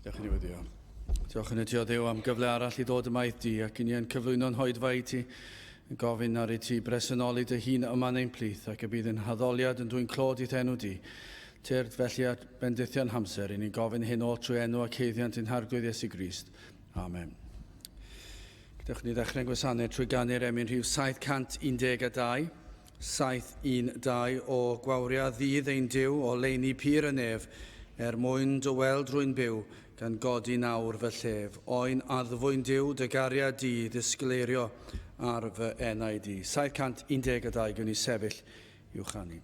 Gadewch i ni weddio. Diolch yn y ti o Dduw am gyfle arall i ddod yma i di ac i ni yn cyflwyno'n hoedfa i ti, yn gofyn ar i ti bresenoli dy hun yma yn ein plith ac y bydd ein haddoliad yn dwyn clod i'th enw di. Tyrd felly at bendithion hamser, i ni'n gofyn hyn oll trwy enw ac haeddiant ein Harglwydd Iesu Grist. Amen. Gadewch ni ddechrau'n gwasanaeth trwy ganu'r emyn rhif 712, 712 o Gwawria ddydd ein Duw o leini pur y nef, er mwyn dy weld rwy'n byw, gan godi nawr fy llef. Oen addfwyn Duw, dy gariad di ddisgleirio ar fy enaid i. 712, gwn i sefyll i'w chanu.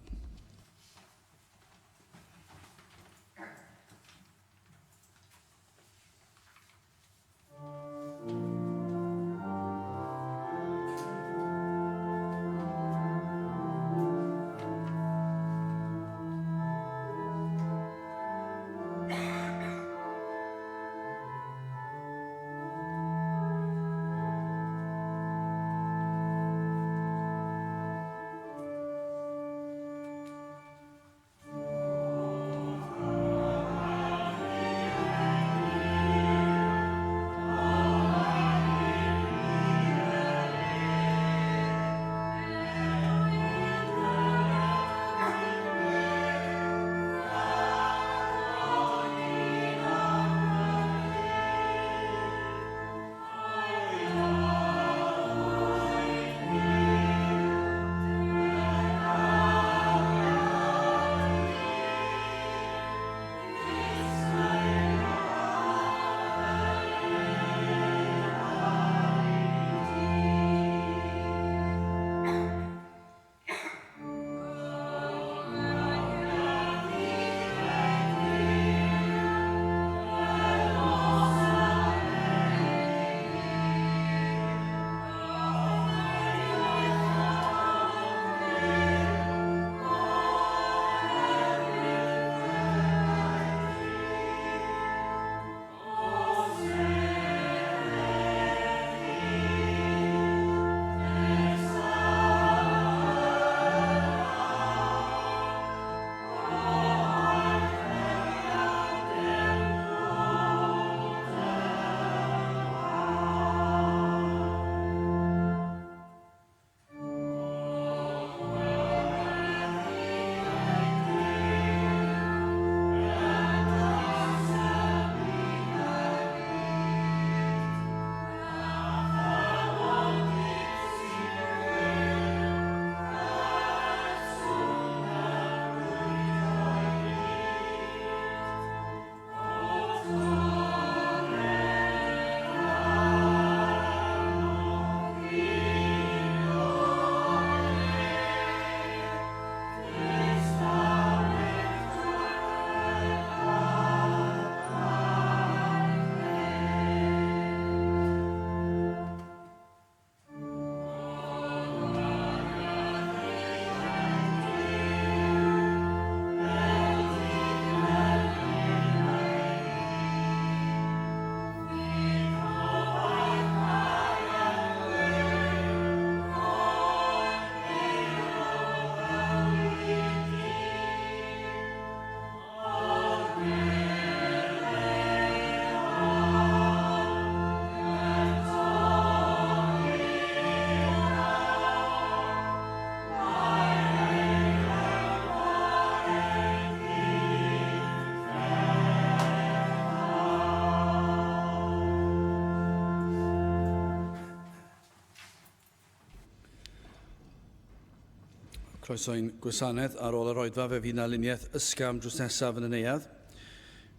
Croeso i'n gwasanaeth ar ôl yr oedfa fe fydd 'na luniaeth ysgafn drws nesaf yn y neuadd.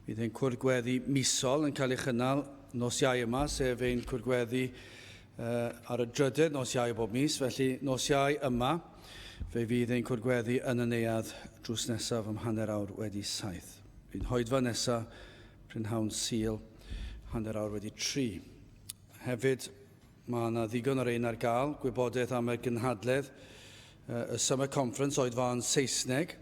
Bydd ein cwrdd gweddi misol yn cael ei chynnal nos Iau yma, sef ein cwrdd gweddi uh, ar y drydydd nos Iau bob mis. Felly nos Iau yma, fe fydd ein cwrdd gweddi yn y neuadd drws nesaf am 7:30. Bydd hoedfa nesaf prynhawn Sul 3:30. Hefyd, Mae yna ddigon o rein ar gael, gwybodaeth am y gynhadledd, y Summer Conference, oedfaon Saesneg,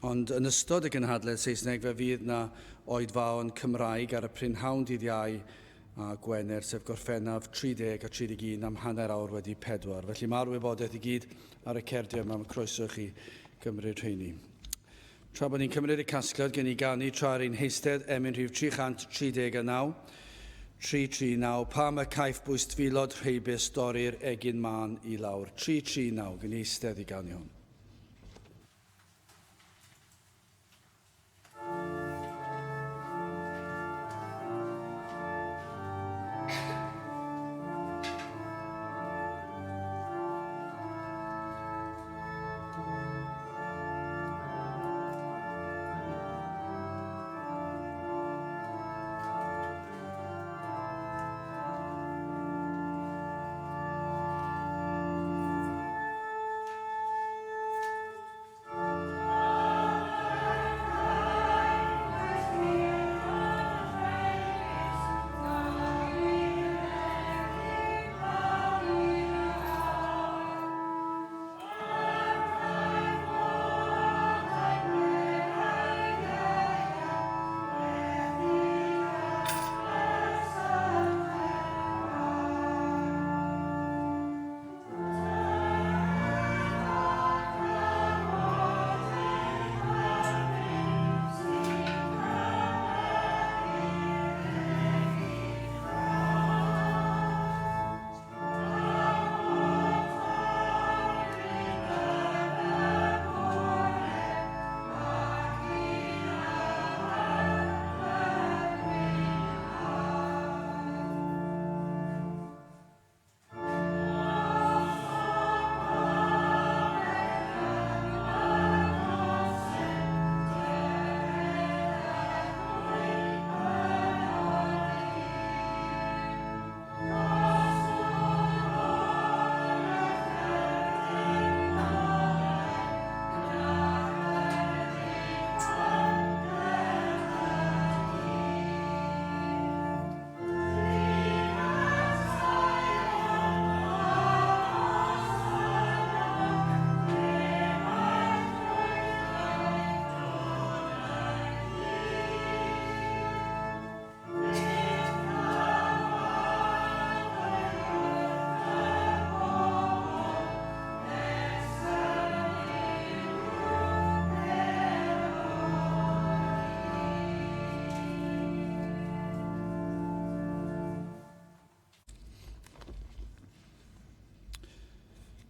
ond yn ystod y gynhadledd Saesneg fe fydd na oedfaon Cymraeg ar y prynhawn dydd Iau a Gwener, sef Gorffennaf 30 a 31 am 4:30. Felly mae'r wybodaeth i gyd ar y cerdiau yma, mae croeso i chi gymryd rheini. Tra bod ni'n cymryd y casgliad gen i ganu tra ar ein heistedd emyn rhif 339, 339, pam y caiff bwystfilod rheibus dorri'r egin mân i lawr. 339, gen i eistedd i ganu hwn.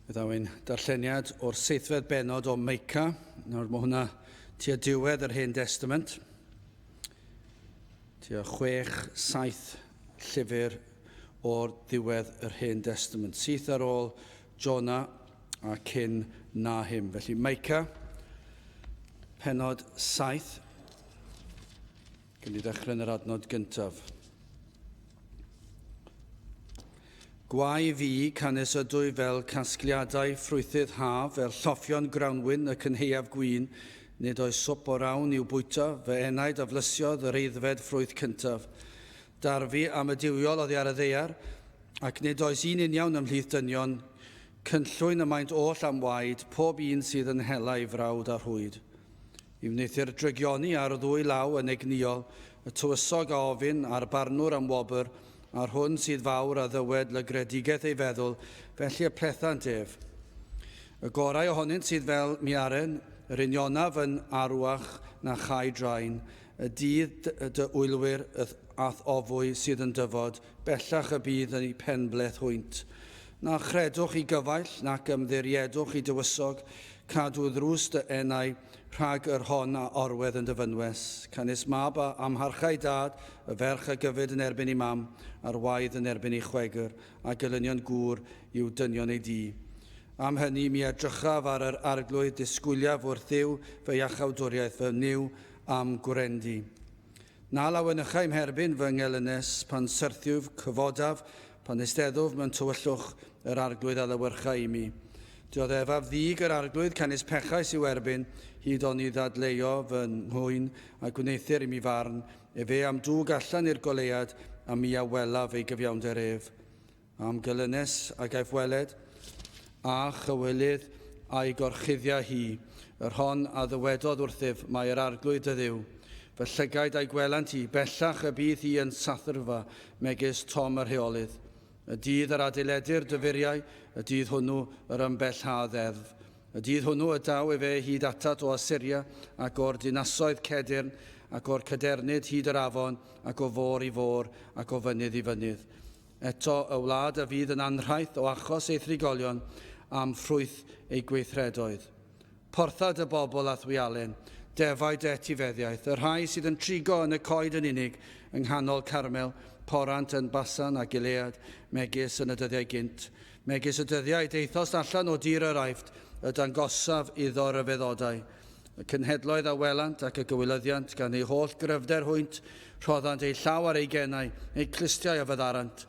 Fe ddaw ein darlleniad o'r seithfed bennod o Meica. Nawr mae hwnna tua diwedd yr Hen Destament. Tua chwech, saith llyfr o'r ddiwedd yr Hen Destament. Syth ar ôl Jona a cyn Nahum. Felly Meica, pennod 7. Gwn i ddechrau yn yr adnod gyntaf. Gwae fi, canys ydwy fel casgliadau ffrwythydd haf, fel lloffion grawnwin y cynhaeaf gwin, nid oes swp o rawn i'w bwyta, fy enaid a flysiodd yr eiddfed ffrwyth cyntaf. Darfu am y duwiol oddi ar y ddaear, ac nid oes un uniawn ymhlith dynion, cynllwyn y maent oll am waed, pob un sydd yn hela ei frawd a rhwyd. I wneuthur drygioni ar y ddwy law yn egnïol, y tywysog a ofyn, a'r barnwr am wobr, a'r hwn sydd fawr a ddywed lygredigaeth ei feddwl, felly y plethant ef. Y gorau ohonynt sydd fel miaren, yr unionaf yn arwach na chai drain, y dydd dy wylwyr a'th ofwy sydd yn dyfod, bellach y bydd yn eu penbleth hwynt. Na chredwch i gyfaill, nac ymddiriedwch i dywysog, cadw ddrws dy enau rhag yr hon a orwedd yn dy fynwes. Canys mab a amharchai dad, y ferch a gyfyd yn erbyn ei mam, a'r waedd yn erbyn ei chwegr, a gelynion gŵr yw dynion ei dŷ. Am hynny mi edrychaf ar yr Arglwydd, disgwyliaf wrth Dduw fy iachawdwriaeth, fy Nuw a'm gwrendy. Na lawenychai 'mherbyn fy ngelynes, pan syrthiwf, cyfodaf, pan eisteddwf mewn tywyllwch, yr Arglwydd a lewyrcha i mi. Dioddefaf ddig yr Arglwydd, canys pechais i'w erbyn, hyd oni ddadleuo fy nghwyn, a gwneuthur i mi farn, efe a'm dwg allan i'r goleuad, a mi a welaf ei gyfiawnder ef. Am gelynes a gaiff weled, a chywilydd a'i gorchuddia hi, yr hon a ddywedodd wrthyf, Mae yr Arglwydd dy Dduw. Fy llygaid a'i gwelant hi, bellach y bydd hi yn sathrfa, megis Tom y rheolydd. Y dydd yr adeiledir dy furiau, y dydd hwnnw yr ymbellha ddeddf. Y dydd hwnnw y daw efe hyd atat o Asyria ac o'r dinasoedd cedyrn ac o'r cadernid hyd yr afon ac o fôr i fôr ac o fynydd i fynydd. Eto y wlad a fydd yn anrhaith o achos ei thrigolion am ffrwyth ei gweithredoedd. Portha dy bobl a'th wialen, defaid dy etifeddiaeth, y rhai sydd yn trigo yn y coed yn unig yng nghanol Carmel, porant yn Basan a Gilead, megis yn y dyddiau gynt. Megis y dyddiau daethost allan o dir yr Aifft, y dangosaf iddo ryfeddodau. Y cenhedloedd a welant ac y gywilyddiant gan eu holl gryfder hwynt, rhoddant eu llaw ar eu genau, eu clustiau a fyddarant.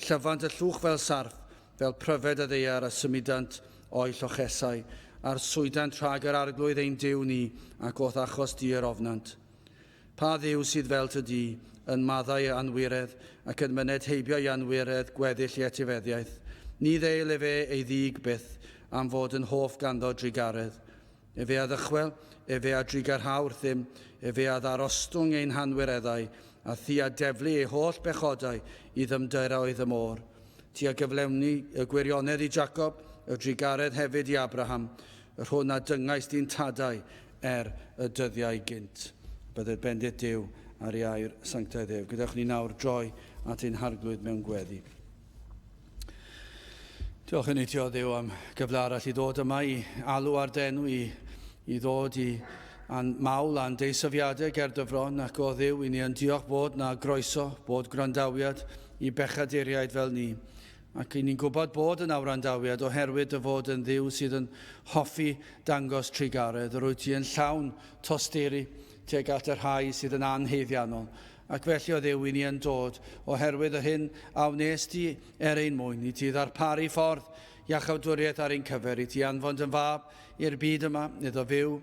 Llyfant y llwch fel sarff, fel pryfed y ddaear a symudant o'i llochesau, arswydant rhag yr Arglwydd ein Duw ni, ac o'th achos di yr ofnant. Pa Dduw sydd fel ty di, yn maddau ei anwiredd, ac yn myned heibio ei anwiredd gweddill ei etifeddiaeth? Ni ddeil efe ei ddig byth, am fod yn hoff ganddo drugaredd. Efe a ddychwel, efe a drugarha wrthym, efe a ddarostwng ein hanwireddau, a thi a deflu ei holl bechodau i ddyfnderoedd y môr. Ti a gyflewni y gwirionedd i Jacob, y drugaredd hefyd i Abraham, yr hwn a dyngais di'n tadau er y dyddiau gynt. Bydded bendith Duw ar ei air sanctaidd ef. Gadewch ni nawr droi at ein Harglwydd mewn gweddi. Diolch yn i ti o Dduw am gyfle arall i ddod yma i alw ar dy enw, i ddod i a'n mawl a'n deisyfiadau ger dy fron, ac o Dduw, i ni yn diolch bod na groeso, bod gwrandawiad i bechaduriaid fel ni. Ac i ni'n gwybod bod yna wrandawiad oherwydd dy fod yn Dduw sydd yn hoffi dangos trugaredd. Yr wyt ti yn llawn tosturi tuag at y rhai sydd yn anhaeddiannol. Ac felly, o Dduw, i ni yn dod, oherwydd yr hyn a wnes di er ein mwyn, i ti ddarparu ffordd iachawdwriaeth ar ein cyfer, i ti anfon dy fab i'r byd yma, iddo fyw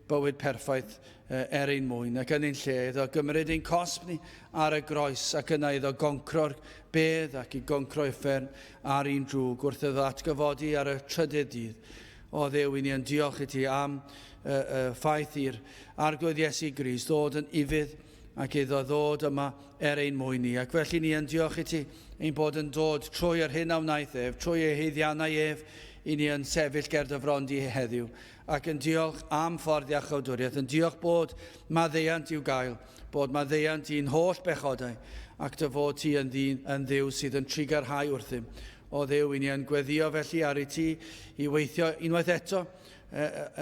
bywyd perffaith er ein mwyn, ac yn ein lle, iddo gymryd ein cosb ni ar y groes, ac yna iddo goncro'r bedd ac i goncro uffern ar un drwg, wrth iddo atgyfodi ar y trydydd dydd. O Dduw, i ni yn diolch i ti am y ffaith i'r Arglwydd Iesu Grist ddod yn ufudd ac iddo ddod yma er ein mwyn ni. Ac felly ni yn diolch i ti ein bod yn dod trwy yr hyn a wnaeth ef, trwy ei haeddiannau ef, i ni yn sefyll ger dy fron di heddiw, ac yn diolch am ffordd iachawdwriaeth, yn diolch bod maddeuant i'w gael, bod maddeuant i'n holl bechodau, ac dy fod ti yn ddyn, yn Dduw sydd yn trugarhau wrthym. O Dduw, i ni yn gweddio felly ar i ti i weithio unwaith eto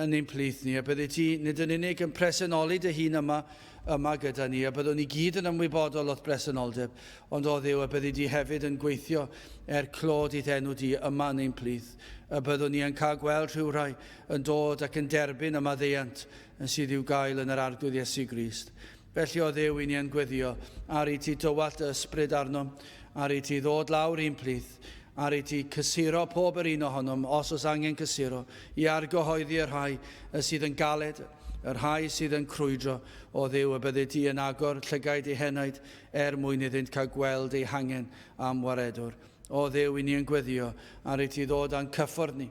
yn ein plith ni, a byddi ti nid yn unig yn presenoli dy hun yma gyda ni, a byddwn ni gyd yn ymwybodol o'th bresenoldeb, ond o Dduw, a byddi di hefyd yn gweithio er clod i'th enw di yma yn ein plith, y byddwn ni yn cael gweld rhywrai yn dod ac yn derbyn y maddeuant sydd i'w gael yn yr Arglwydd Iesu Grist. Felly, o Dduw, i ni yn gweddio ar i ti dywallt dy ysbryd arnom, ar i ti ddod lawr i'n plith, ar i ti cysuro pob yr un ohonom, os oes angen cysuro, i argyhoeddi y rhai y sydd yn galed, y rhai sydd yn crwydro, o Dduw, y byddi di yn agor llygaid eu henaid er mwyn iddynt cael gweld eu hangen am waredwr. O Dduw, i ni yn gweddio ar i ti ddod â'n cyffwrdd ni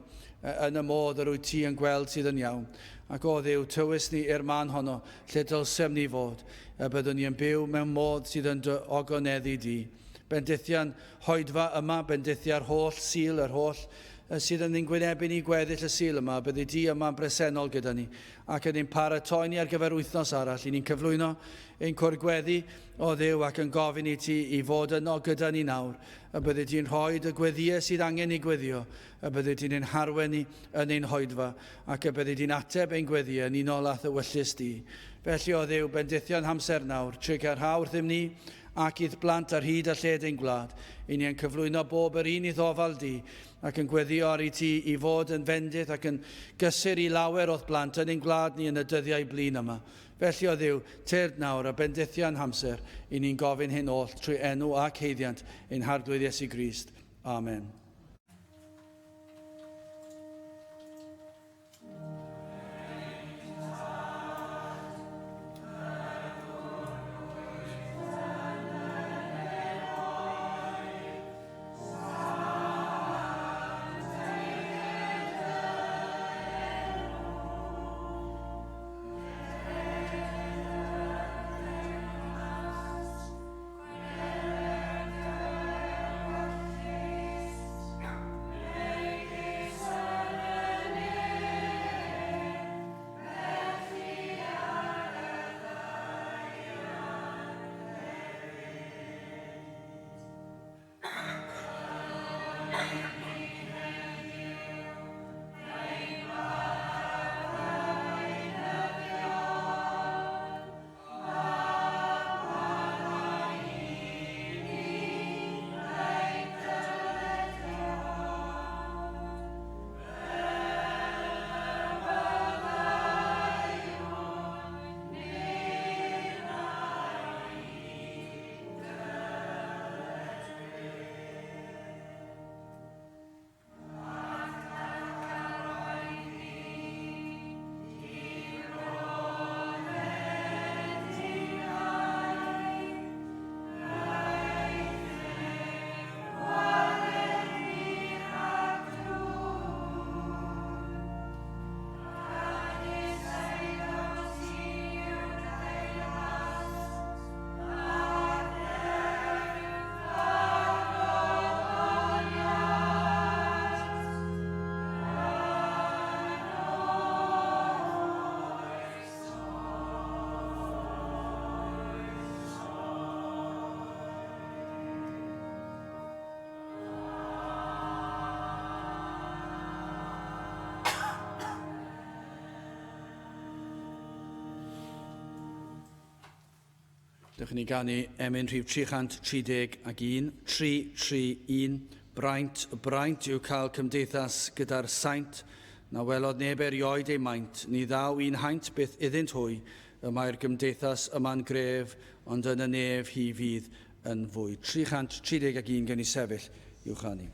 yn y modd yr wyt ti yn gweld sydd yn iawn. Ac o Dduw, tywys ni i'r man honno lle dylsem ni fod, y byddwn ni yn byw mewn modd sydd yn dy ogoneddu di. Bendithia'n hoedfa yma, bendithia'r holl Sul, yr holl sydd yn ein gwynebu ni gweddill y Sul yma, byddi di yma'n bresennol gyda ni ac yn ein paratoi ni ar gyfer wythnos arall. I ni'n cyflwyno ein cwrdd gweddi, o Dduw, ac yn gofyn i ti i fod yno gyda ni nawr, y byddi di'n rhoi dy gweddïau sydd angen eu gweddio, y byddi di'n ein harwain ni yn ein hoedfa, ac y byddi di'n ateb ein gweddïau yn unol â'th ewyllys di. Felly, o Dduw, bendithia'n hamser nawr, trugarha wrthym ni, ac i'th blant ar hyd a lled ein gwlad. I ni yn cyflwyno bob yr un i'th ofal di, ac yn gweddio ar i ti i fod yn fendith ac yn gysur i lawer o'th blant yn ein gwlad ni yn y dyddiau blin yma. Felly, o Dduw, tyrd nawr a bendithia'n hamser, i ni'n gofyn hyn oll trwy enw ac haeddiant ein Harglwydd Iesu Grist. Amen. Dewch i ni ganu emyn rhif 331, 331, Braint, y braint yw cael cymdeithas gyda'r saint, na welodd neb erioed ei maint, ni ddaw un haint byth iddynt hwy, y mae'r gymdeithas yma'n gref, ond yn y nef hi fydd yn fwy. 331 gen i sefyll i'w chanu.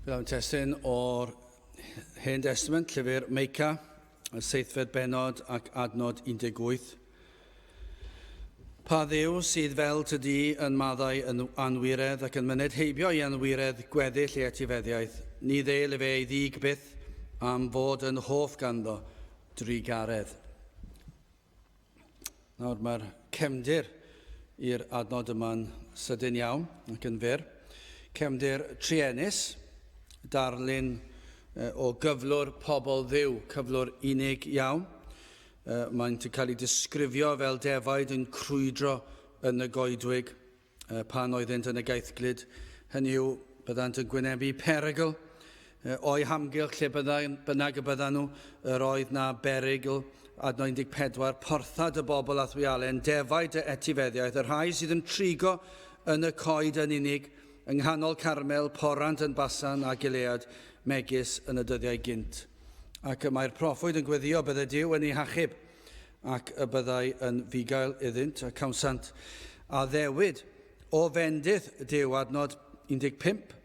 Fe ddaw'n testun o'r Hen Testament, llyfr Meica, y seithfed bennod ac adnod 18. Pa Dduw sydd fel tydi yn maddau yn anwiredd ac yn myned heibio i anwiredd gweddill ei etifeddiaeth, ni ddeil efe ei ddig byth am fod yn hoff ganddo drugaredd. Nawr mae'r cefndir i'r adnod yma'n sydyn iawn ac yn fyr. Cefndir truenus, darlun o gyflwr pobl ddiw, cyflwr unig iawn. Maent yn cael ei disgrifio fel defaid yn crwydro yn y goedwig pan oeddynt yn y gaethglud, hynny yw, byddant yn gwynebu perygl o'u hamgylch lle bynnag y byddan nhw, yr oedd na berygl, adnod 14, porthad y bobl a thwialen, defaid y etifeddiaeth, y rhai sydd yn trigo yn y coed yn unig, yng nghanol Carmel, porant yn Basan a Gilead, megis yn y dyddiau gynt. Ac y mae'r proffwyd yn gweddio bydde Duw yn eu hachub, ac y byddai yn fugail iddynt, a cawsant addewid o fendith Duw, adnod 15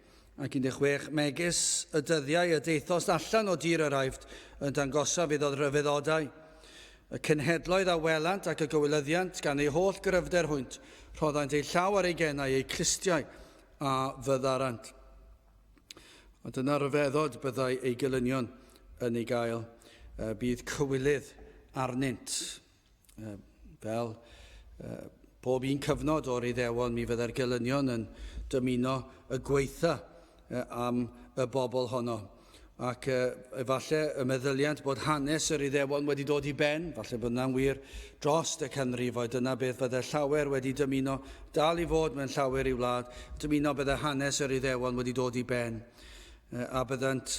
ac 16, megis y dyddiau y deithost allan o dir yr Aifft yn dangosaf iddo ryfeddodau. Y cenhedloedd a welant ac y gywilyddiant gan eu holl gryfder hwynt, rhoddant eu llaw ar eu genau, eu clustiau a fyddarant. A dyna ryfeddod byddai ei gelynion yn ei gael. Bydd cywilydd arnynt. Fel bob un cyfnod o'r Iddewon, mi fyddai'r gelynion yn dymuno y gweitha am y bobl honno. Ac efallai y meddyliant bod hanes yr Iddewon wedi dod i ben, falle bod yna'n wir dros y canrifoedd, dyna beth fydde llawer wedi dymuno, dal i fod mewn llawer i wlad, dymuno bydde hanes yr Iddewon wedi dod i ben. A byddant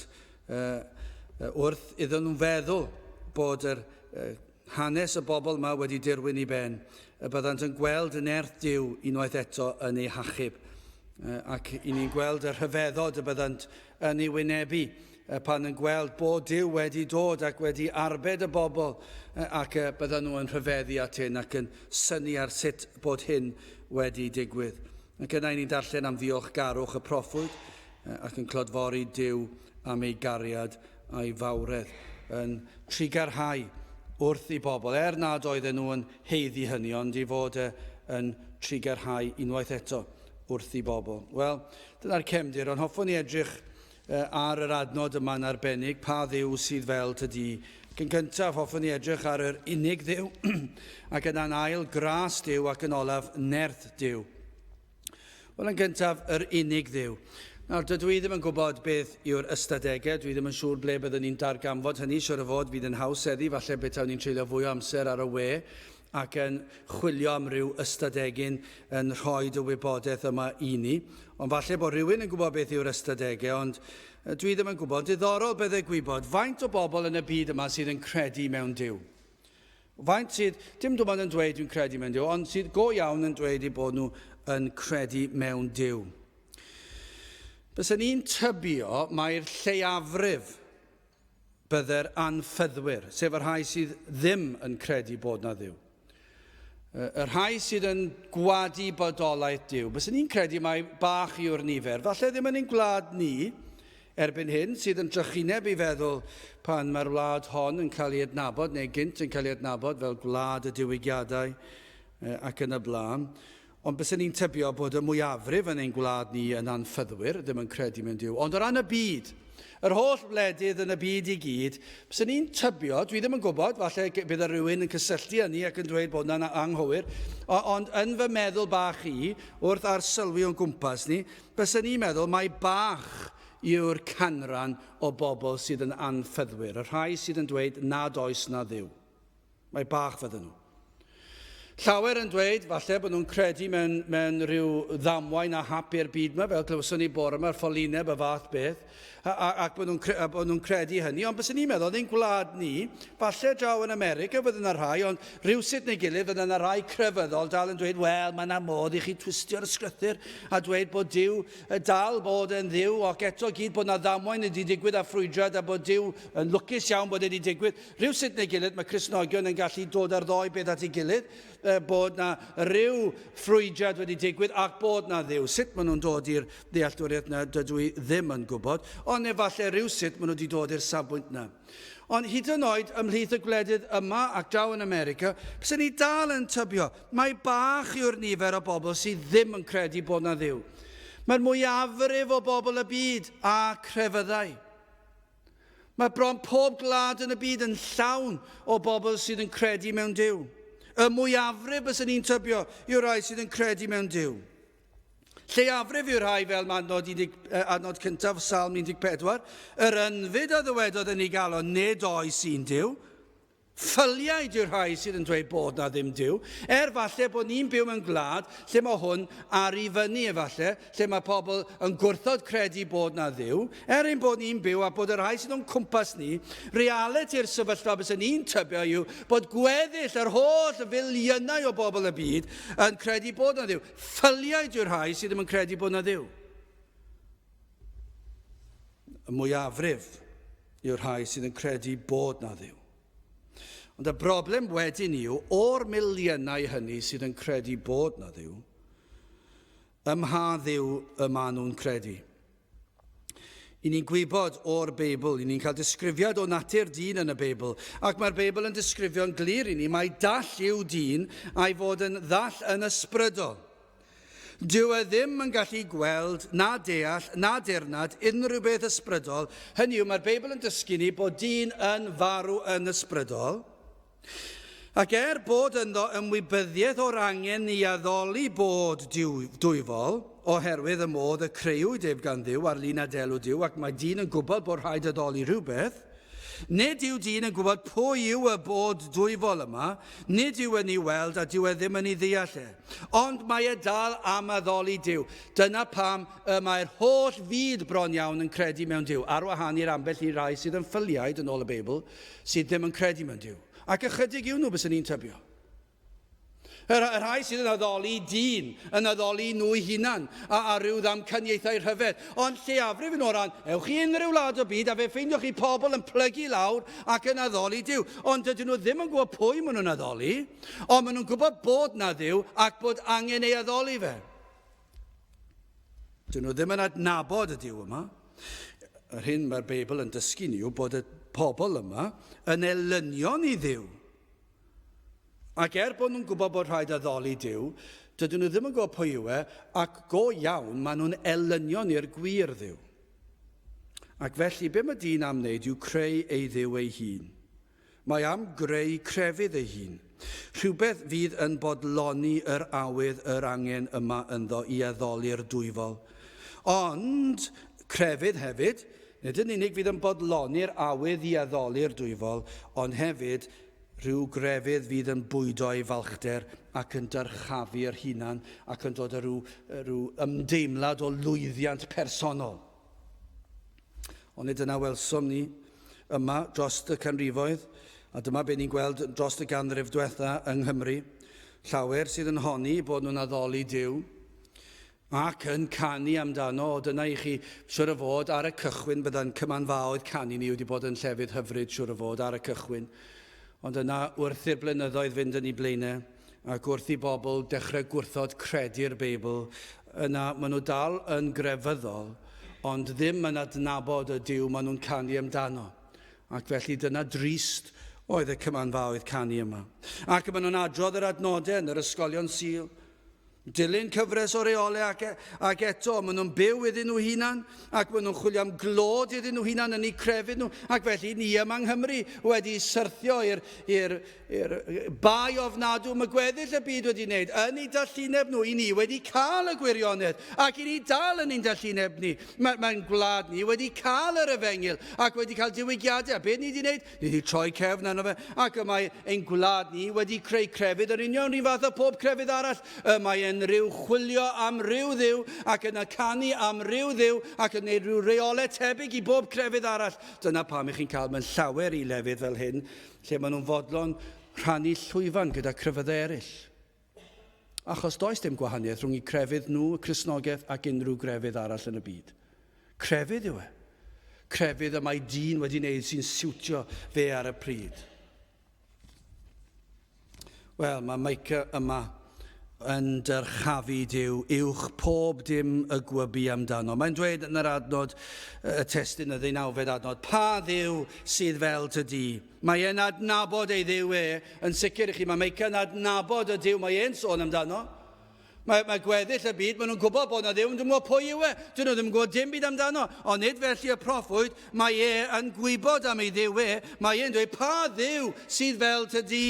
wrth iddyn nhw feddwl bod yr hanes y bobl yma wedi dirwyn i ben, y byddant yn gweld nerth Duw unwaith eto yn eu hachub. Ac i ni'n gweld y rhyfeddod y byddant yn ei wynebu pan yn gweld bod Duw wedi dod ac wedi arbed y bobl ac byddan nhw yn rhyfeddu at hyn ac yn synnu ar sut bod hyn wedi digwydd. Ac yna i ni'n darllen am ddiolchgarwch y proffwyd ac yn clodfori Duw am ei gariad a'i fawredd, yn trugarhau wrth i bobl, er nad oedden nhw yn haeddu hynny, ond i fod yn trugarhau unwaith eto wrth i bobl. Wel, dyna'r cefndir, ond hoffwn i edrych ar yr adnod yma'n arbennig, pa dduw sydd fel ty di. Ac yn gyntaf, hoffwn i edrych ar yr unig dduw, ac yna'n ail, gras Duw, ac yn olaf, nerth Duw. Wel, yn gyntaf, yr unig Dduw. Nawr, dydw i ddim yn gwybod beth yw'r ystadegau, dwi ddim yn siŵr ble byddwn ni'n darganfod hynny, siŵr o fod fydd yn haws heddi, falle betawn ni'n treulio fwy o amser ar y we ac yn chwilio am ryw ystadegyn yn rhoi y wybodaeth yma i ni. Ond falle bod rhywun yn gwybod beth yw'r ystadegau, ond dwi ddim yn gwybod. Diddorol bydde gwybod faint o bobl yn y byd yma sydd yn credu mewn Duw. Faint sydd, dim dim ond yn dweud dwi'n credu mewn Duw, ond sydd go iawn yn dweud eu bod nhw yn credu mewn Duw. Bysen ni'n tybio mai'r lleiafrif bydde'r anffyddwyr, sef y rhai sydd ddim yn credu bod na Dduw. Y rhai sydd yn gwadu bodolaeth Duw. Bysen ni'n credu mai bach yw'r nifer. Falle ddim yn ein gwlad ni, Erbyn hyn, sydd yn drychineb i feddwl pan mae'r wlad hon yn cael ei adnabod, neu gynt yn cael ei adnabod fel gwlad y diwygiadau ac yn y blaen. Ond bysen ni'n tybio bod y mwyafrif yn ein gwlad ni yn anffyddwyr, ddim yn credu mewn Duw. Ond o ran y byd, yr holl wledydd yn y byd i gyd, bysen ni'n tybio, dwi ddim yn gwybod, falle bydd rhywun yn cysylltu â ni ac yn dweud bod hwnna'n anghywir, ond yn fy meddwl bach i, wrth arsylwi o'n gwmpas ni, Bysen i'n meddwl mai bach yw'r canran o bobl sydd yn anffyddwyr, y rhai sydd yn dweud nad oes na Dduw. Mae bach fydden nhw. Llawer yn dweud, falle, bod nhw'n credu mewn, mewn rhyw ddamwain a hap i'r byd yma, fel clywson ni bore yma, ffolineb y fath beth, a, a, ac bod nhw'n bod nhw credu hynny. Ond byswn ni'n meddwl, yn ein gwlad ni, falle draw yn America fydde yna rhai, ond rhywsut neu gilydd fydde yna rhai crefyddol dal yn dweud, wel, mae yna modd i chi twistio'r ysgrythur a dweud bod Duw dal bod yn Dduw, ac eto gyd bod yna ddamwain wedi digwydd a ffrwydrad a bod Duw yn lwcus iawn bod wedi digwydd. Rhywsut neu gilydd mae Cristnogion yn gallu dod ar ddoi beth at ei gilydd, bod na ryw ffrwydrad wedi digwydd ac bod na Dduw. Sut maen nhw'n dod i'r ddealltwriaeth na, dydw i ddim yn gwybod, ond efallai rhywsut maen nhw wedi dod i'r safbwynt na. Ond hyd yn oed ymhlith y gwledydd yma ac draw yn America, bysen ni dal yn tybio mai bach yw'r nifer o bobl sydd ddim yn credu bod na Dduw. Mae'r mwyafrif o bobl y byd a crefyddau. Mae bron pob gwlad yn y byd yn llawn o bobl sydd yn credu mewn Duw. Y mwyafrif, bysen ni'n tybio, yw'r rhai sydd yn credu mewn Duw. Lleiafrif yw'r rhai fel mae adnod, 10, adnod cyntaf Salm 14, yr ynfyd a ddywedodd yn ei galon, nid oes un Duw. Ffyliaid yw'r rhai sydd yn dweud bod na ddim Duw, er falle bod ni'n byw mewn gwlad lle mae hwn ar i fyny efallai, lle mae pobl yn gwrthod credu bod na Dduw, er ein bod ni'n byw a bod y rhai sydd o'n cwmpas ni, realiti'r sefyllfa bysen ni'n tybio yw bod gweddill yr holl filiynau o bobl y byd yn credu bod na Dduw. Ffyliaid yw'r rhai sydd ddim yn credu bod na Dduw. Y mwyafrif yw'r rhai sydd yn credu bod na Dduw. Ond y broblem wedyn yw, o'r miliynau hynny sydd yn credu bod na Dduw, ym mha Dduw y maen nhw'n credu? I ni'n gwybod o'r Beibl, i ni'n cael disgrifiad o natur dyn yn y Beibl, ac mae'r Beibl yn disgrifio'n glir i ni mai dall yw dyn a'i fod yn ddall yn ysbrydol. Dyw e ddim yn gallu gweld, na deall, na dirnad unrhyw beth ysbrydol. Hynny yw, mae'r Beibl yn dysgu ni bod dyn yn farw yn ysbrydol. Ac er bod ynddo ymwybyddiaeth o'r angen i addoli bod dwyfol, oherwydd y modd y creuwyd ef gan Dduw ar lun a delw Duw, ac mae dyn yn gwybod bod rhaid addoli rhywbeth, nid yw dyn yn gwybod pwy yw y bod dwyfol yma, nid yw yn ei weld a dyw e ddim yn ei ddeall e. Ond mae e dal am addoli Duw. Dyna pam y mae'r holl fyd bron iawn yn credu mewn Duw, ar wahân i'r ambell i rai sydd yn ffyliaid yn ôl y Beibl, sydd ddim yn credu mewn Duw. Ac ychydig yw nhw, byswn i'n tybio. Y rhai sydd yn addoli dyn, yn addoli nhw'i hunan, a, a rhyw ddamcaniaethau rhyfedd. Ond lleiafrif yn o ran, ewch i unrhyw wlad o byd a fe ffeindiwch chi pobl yn plygu lawr ac yn addoli Duw. Ond dydyn nhw ddim yn gwybod pwy maen nhw'n addoli, ond maen nhw'n gwybod bod na Dduw ac bod angen ei addoli fe. Dyn nhw ddim yn adnabod y Duw yma. Yr hyn mae'r Beibl yn dysgu ni yw bod y pobl yma yn elynion i Dduw. Ac er bod nhw'n gwybod bod rhaid addoli Duw, dydyn nhw ddim yn gwybod pwy yw e, ac go iawn maen nhw'n elynion i'r gwir Dduw. Ac felly, be mae dyn am wneud yw creu ei Dduw ei hun. Mae am greu crefydd ei hun. Rhywbeth fydd yn bodloni yr awydd, yr angen yma ynddo i addoli'r dwyfol. Ond crefydd hefyd, nid yn unig fydd yn bodloni'r awydd i addoli'r dwyfol, ond hefyd rhyw grefydd fydd yn bwydo ei falchder ac yn dyrchafu yr hunan ac yn dod â rhyw, rhyw ymdeimlad o lwyddiant personol. Ond nid dyna welsom ni yma dros y canrifoedd, a dyma be ni'n gweld dros y ganrif diwetha yng Nghymru. Llawer sydd yn honni bod nhw'n addoli Duw ac yn canu amdano, o dyna i chi, siwr o fod, ar y cychwyn, bydda'n cymanfaoedd canu ni wedi bod yn llefydd hyfryd, siwr o fod, ar y cychwyn. Ond yna, wrth i'r blynyddoedd fynd yn ei blaenau, ac wrth i bobl dechrau gwrthod credu'r Beibl, yna maen nhw dal yn grefyddol, ond ddim yn adnabod y Duw maen nhw'n canu amdano. Ac felly dyna drist oedd y cymanfaoedd canu yma. Ac maen nhw'n adrodd yr adnodau yn yr ysgolion Sul. Dilyn cyfres o reolau ac, e, ac eto maen nhw'n byw iddyn nhw hunan ac maen nhw'n chwilio am glod iddyn nhw hunan yn eu crefydd nhw. Ac felly ni yma yng Nghymru wedi syrthio i'r i'r i'r bai ofnadw mae gweddill y byd wedi wneud yn eu dallineb nhw. I ni wedi cael y gwirionedd ac i ni dal yn ein dallineb ni. Mae'n mae gwlad ni wedi cael yr efengyl ac wedi cael diwygiadau. A beth ni wedi wneud? Ni wedi troi cefn arno fe, ac y mae ein gwlad ni wedi creu crefydd yr union rhywun fath â pob crefydd arall. Y mae e'n rhyw chwilio am ryw dduw, ac yna canu am ryw dduw, ac yn gwneud rhyw reolau tebyg i bob crefydd arall. Dyna pam i chi'n cael mewn llawer i lefydd fel hyn, lle maen nhw'n fodlon rhannu llwyfan gyda crefyddau eraill. Achos does dim gwahaniaeth rhwng eu crefydd nhw, y Cristnogaeth, ac unrhyw grefydd arall yn y byd. Crefydd yw e. Crefydd y mae dyn wedi wneud sy'n siwtio fe ar y pryd. Wel, mae Micah yma yn dyrchafu Duw uwch pob dim y gwybu amdano. Mae'n dweud yn yr adnod, y testun y ddeunawfed adnod, pa Dduw sydd fel ty di? Mae e'n adnabod ei Dduw e, yn sicr i chi, mae Meica'n adnabod y Duw mae e'n sôn amdano. Mae, mae gweddill y byd, maen nhw'n gwybod bod yna Dduw, ond dwi'n gwybod pwy yw e. Dyn nhw ddim yn gwybod dim byd amdano. Ond nid felly y proffwyd, mae e yn gwybod am ei Dduw e. Mae e'n dweud, pa Dduw sydd fel ty di?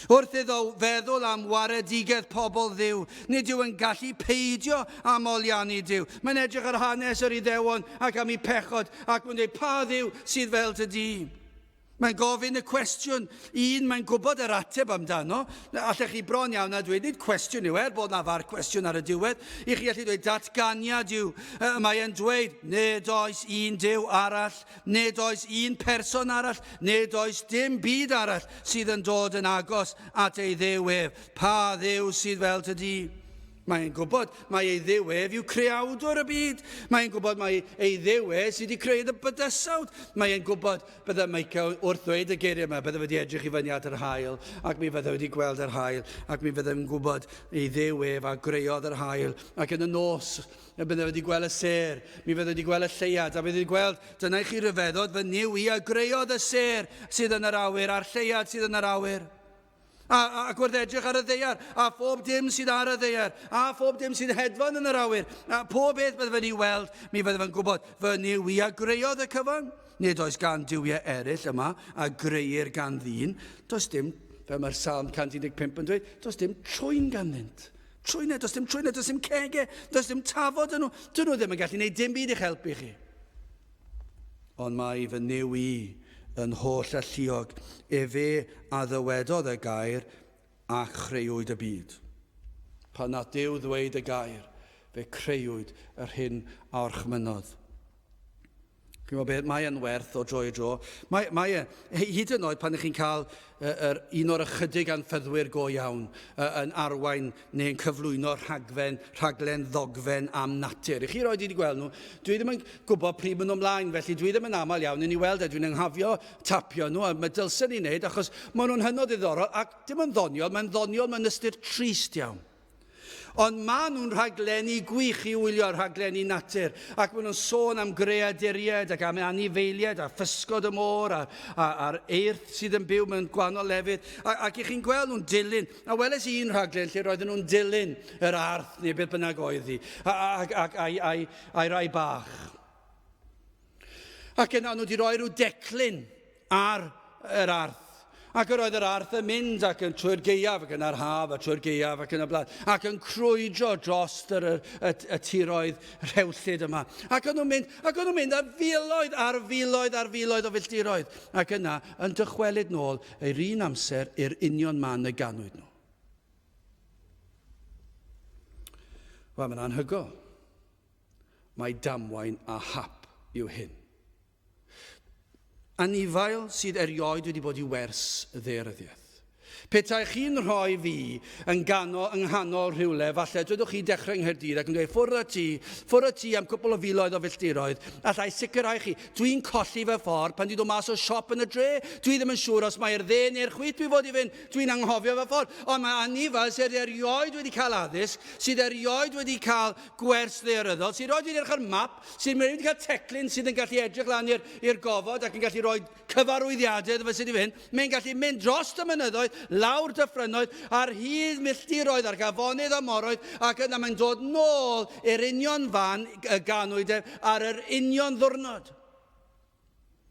Wrth iddo feddwl am waredigaeth pobl Dduw, nid yw yn gallu peidio â moliannu Duw. Mae'n edrych ar hanes yr Iddewon ac am eu pechod, ac mae'n dweud, pa Dduw sydd fel ty di? Mae'n gofyn y cwestiwn, un mae'n gwybod yr ateb amdano. Allech chi bron iawn a dweud, nid cwestiwn yw, er bod na far cwestiwn ar y diwedd, i chi allu dweud datganiad yw. Mae e'n dweud, nid oes un Duw arall, nid oes un person arall, nid oes dim byd arall sydd yn dod yn agos at ei Dduw ef. Pa Dduw sydd fel ty di? Mae'n gwybod mai ei Dduw ef yw creawdwr y byd. Mae'n gwybod mai ei Dduw ef sydd wedi creu y bydysawd. Mae'n gwybod bydde Micah wrth ddweud y geiriau yma, bydde wedi edrych i fyny at yr haul, ac mi fydde wedi gweld yr haul, ac mi fydde yn gwybod ei Dduw ef a greodd yr haul, ac yn y nos y bydde wedi gweld y sêr, mi fydde wedi gweld y lleuad, a bydde wedi gweld, dyna i chi ryfeddod, fy Nuw i a greodd y sêr sydd yn yr awyr, a'r lleuad sydd yn yr awyr. A, a, ac wrth edrych ar y ddaear, a phob dim sydd ar y ddaear, a phob dim sydd hedfan yn yr awyr, a pob beth bydde fe'n ei weld, mi fydde fe'n gwybod, fy Nuw i a greodd y cyfan. Nid oes gan duwiau eraill yma a greuir gan ddyn. Does dim. fel mae'r Salm 115 yn dweud, does dim trwyn ganddynt. Trwynau, does dim trwynau, does dim cege, does dim tafod yn nhw. Dyn nhw ddim yn gallu gwneud dim byd i'ch helpu chi. Ond mae fy Nuw i yn holl alluog, efe a ddywedodd y gair, a chreuwyd y byd. Pan na Duw ddweud y gair, fe creuwyd yr hyn a orchmynnodd. Chi'n gwybod beth, mae e'n werth o dro i dro. Mae, mae e, hyd yn oed pan ych chi'n cael yr, un o'r ychydig anffyddwyr go iawn yn arwain neu'n cyflwyno rhagfen, rhaglen ddogfen am natur. I chi roed wedi gweld nhw, dwi ddim yn gwybod pryd maen nhw ymlaen, felly dwi ddim yn aml iawn yn ei weld e. Dwi'n anghofio tapio nhw, a mae dylsen ni wneud, achos maen nhw'n hynod ddiddorol ac dim yn ddoniol, mae'n ddoniol mewn ystyr trist iawn. Ond maen nhw'n rhaglenni gwych i wylio, rhaglenni natur, ac maen nhw'n sôn am greaduriaid ac am anifeiliaid a physgod y môr a'r, a'r eirth sydd yn byw mewn gwahanol lefydd. A, ac i chi'n gweld nhw'n dilyn, a weles i un rhaglen lle roedden nhw'n dilyn yr arth neu beth bynnag oedd hi, ac, ac, a'i, a'i, a'i rai bach. Ac yna nhw wedi rhoi rhyw declyn ar yr arth. Ac yr oedd yr arth yn mynd ac yn trwy'r gaeaf ac yna'r haf a trwy'r gaeaf ac yn y blaen, ac yn crwydro dros yr, y, y, y tiroedd rhewllyd yma. Ac o'n nhw'n mynd, ac o'n nhw'n mynd ar filoedd ar filoedd ar filoedd o filltiroedd, ac yna yn dychwelyd nôl yr un amser i'r union man y ganwyd nhw. Wel, mae'n anhygoel. Mae damwain a hap yw hyn. Anifail sydd erioed wedi bod i wers ddaearyddiaeth. Petai chi'n rhoi fi yn gano, yng nghanol rhywle, falle dwedwch chi dechrau yng Nghaerdydd ac yn dweud ffwrdd â ti, ffwrdd â ti am cwpl o filoedd o filltiroedd, allai sicrhau chi, dwi'n colli fy ffordd pan dwi'n dod mas o siop yn y dre, dwi ddim yn siŵr os mae'r dde neu'r chwith dwi fod i fynd, dwi'n anghofio fy ffordd. Ond mae anifail sydd erioed wedi cael addysg, sydd erioed wedi cael gwers ddaearyddol, sydd erioed wedi edrych ar map, sydd wedi cael teclyn sydd yn gallu edrych lan i'r gofod ac yn gallu rhoi cyfarwyddiadau iddo fe sut i fynd. Mae'n gallu mynd dros y mynyddoedd, lawr dyffrynnoedd, ar hyd milltiroedd, ar gafonydd a moroedd, ac yna mae'n dod nôl i'r union fan y ganwyd ef ar yr union ddwrnod.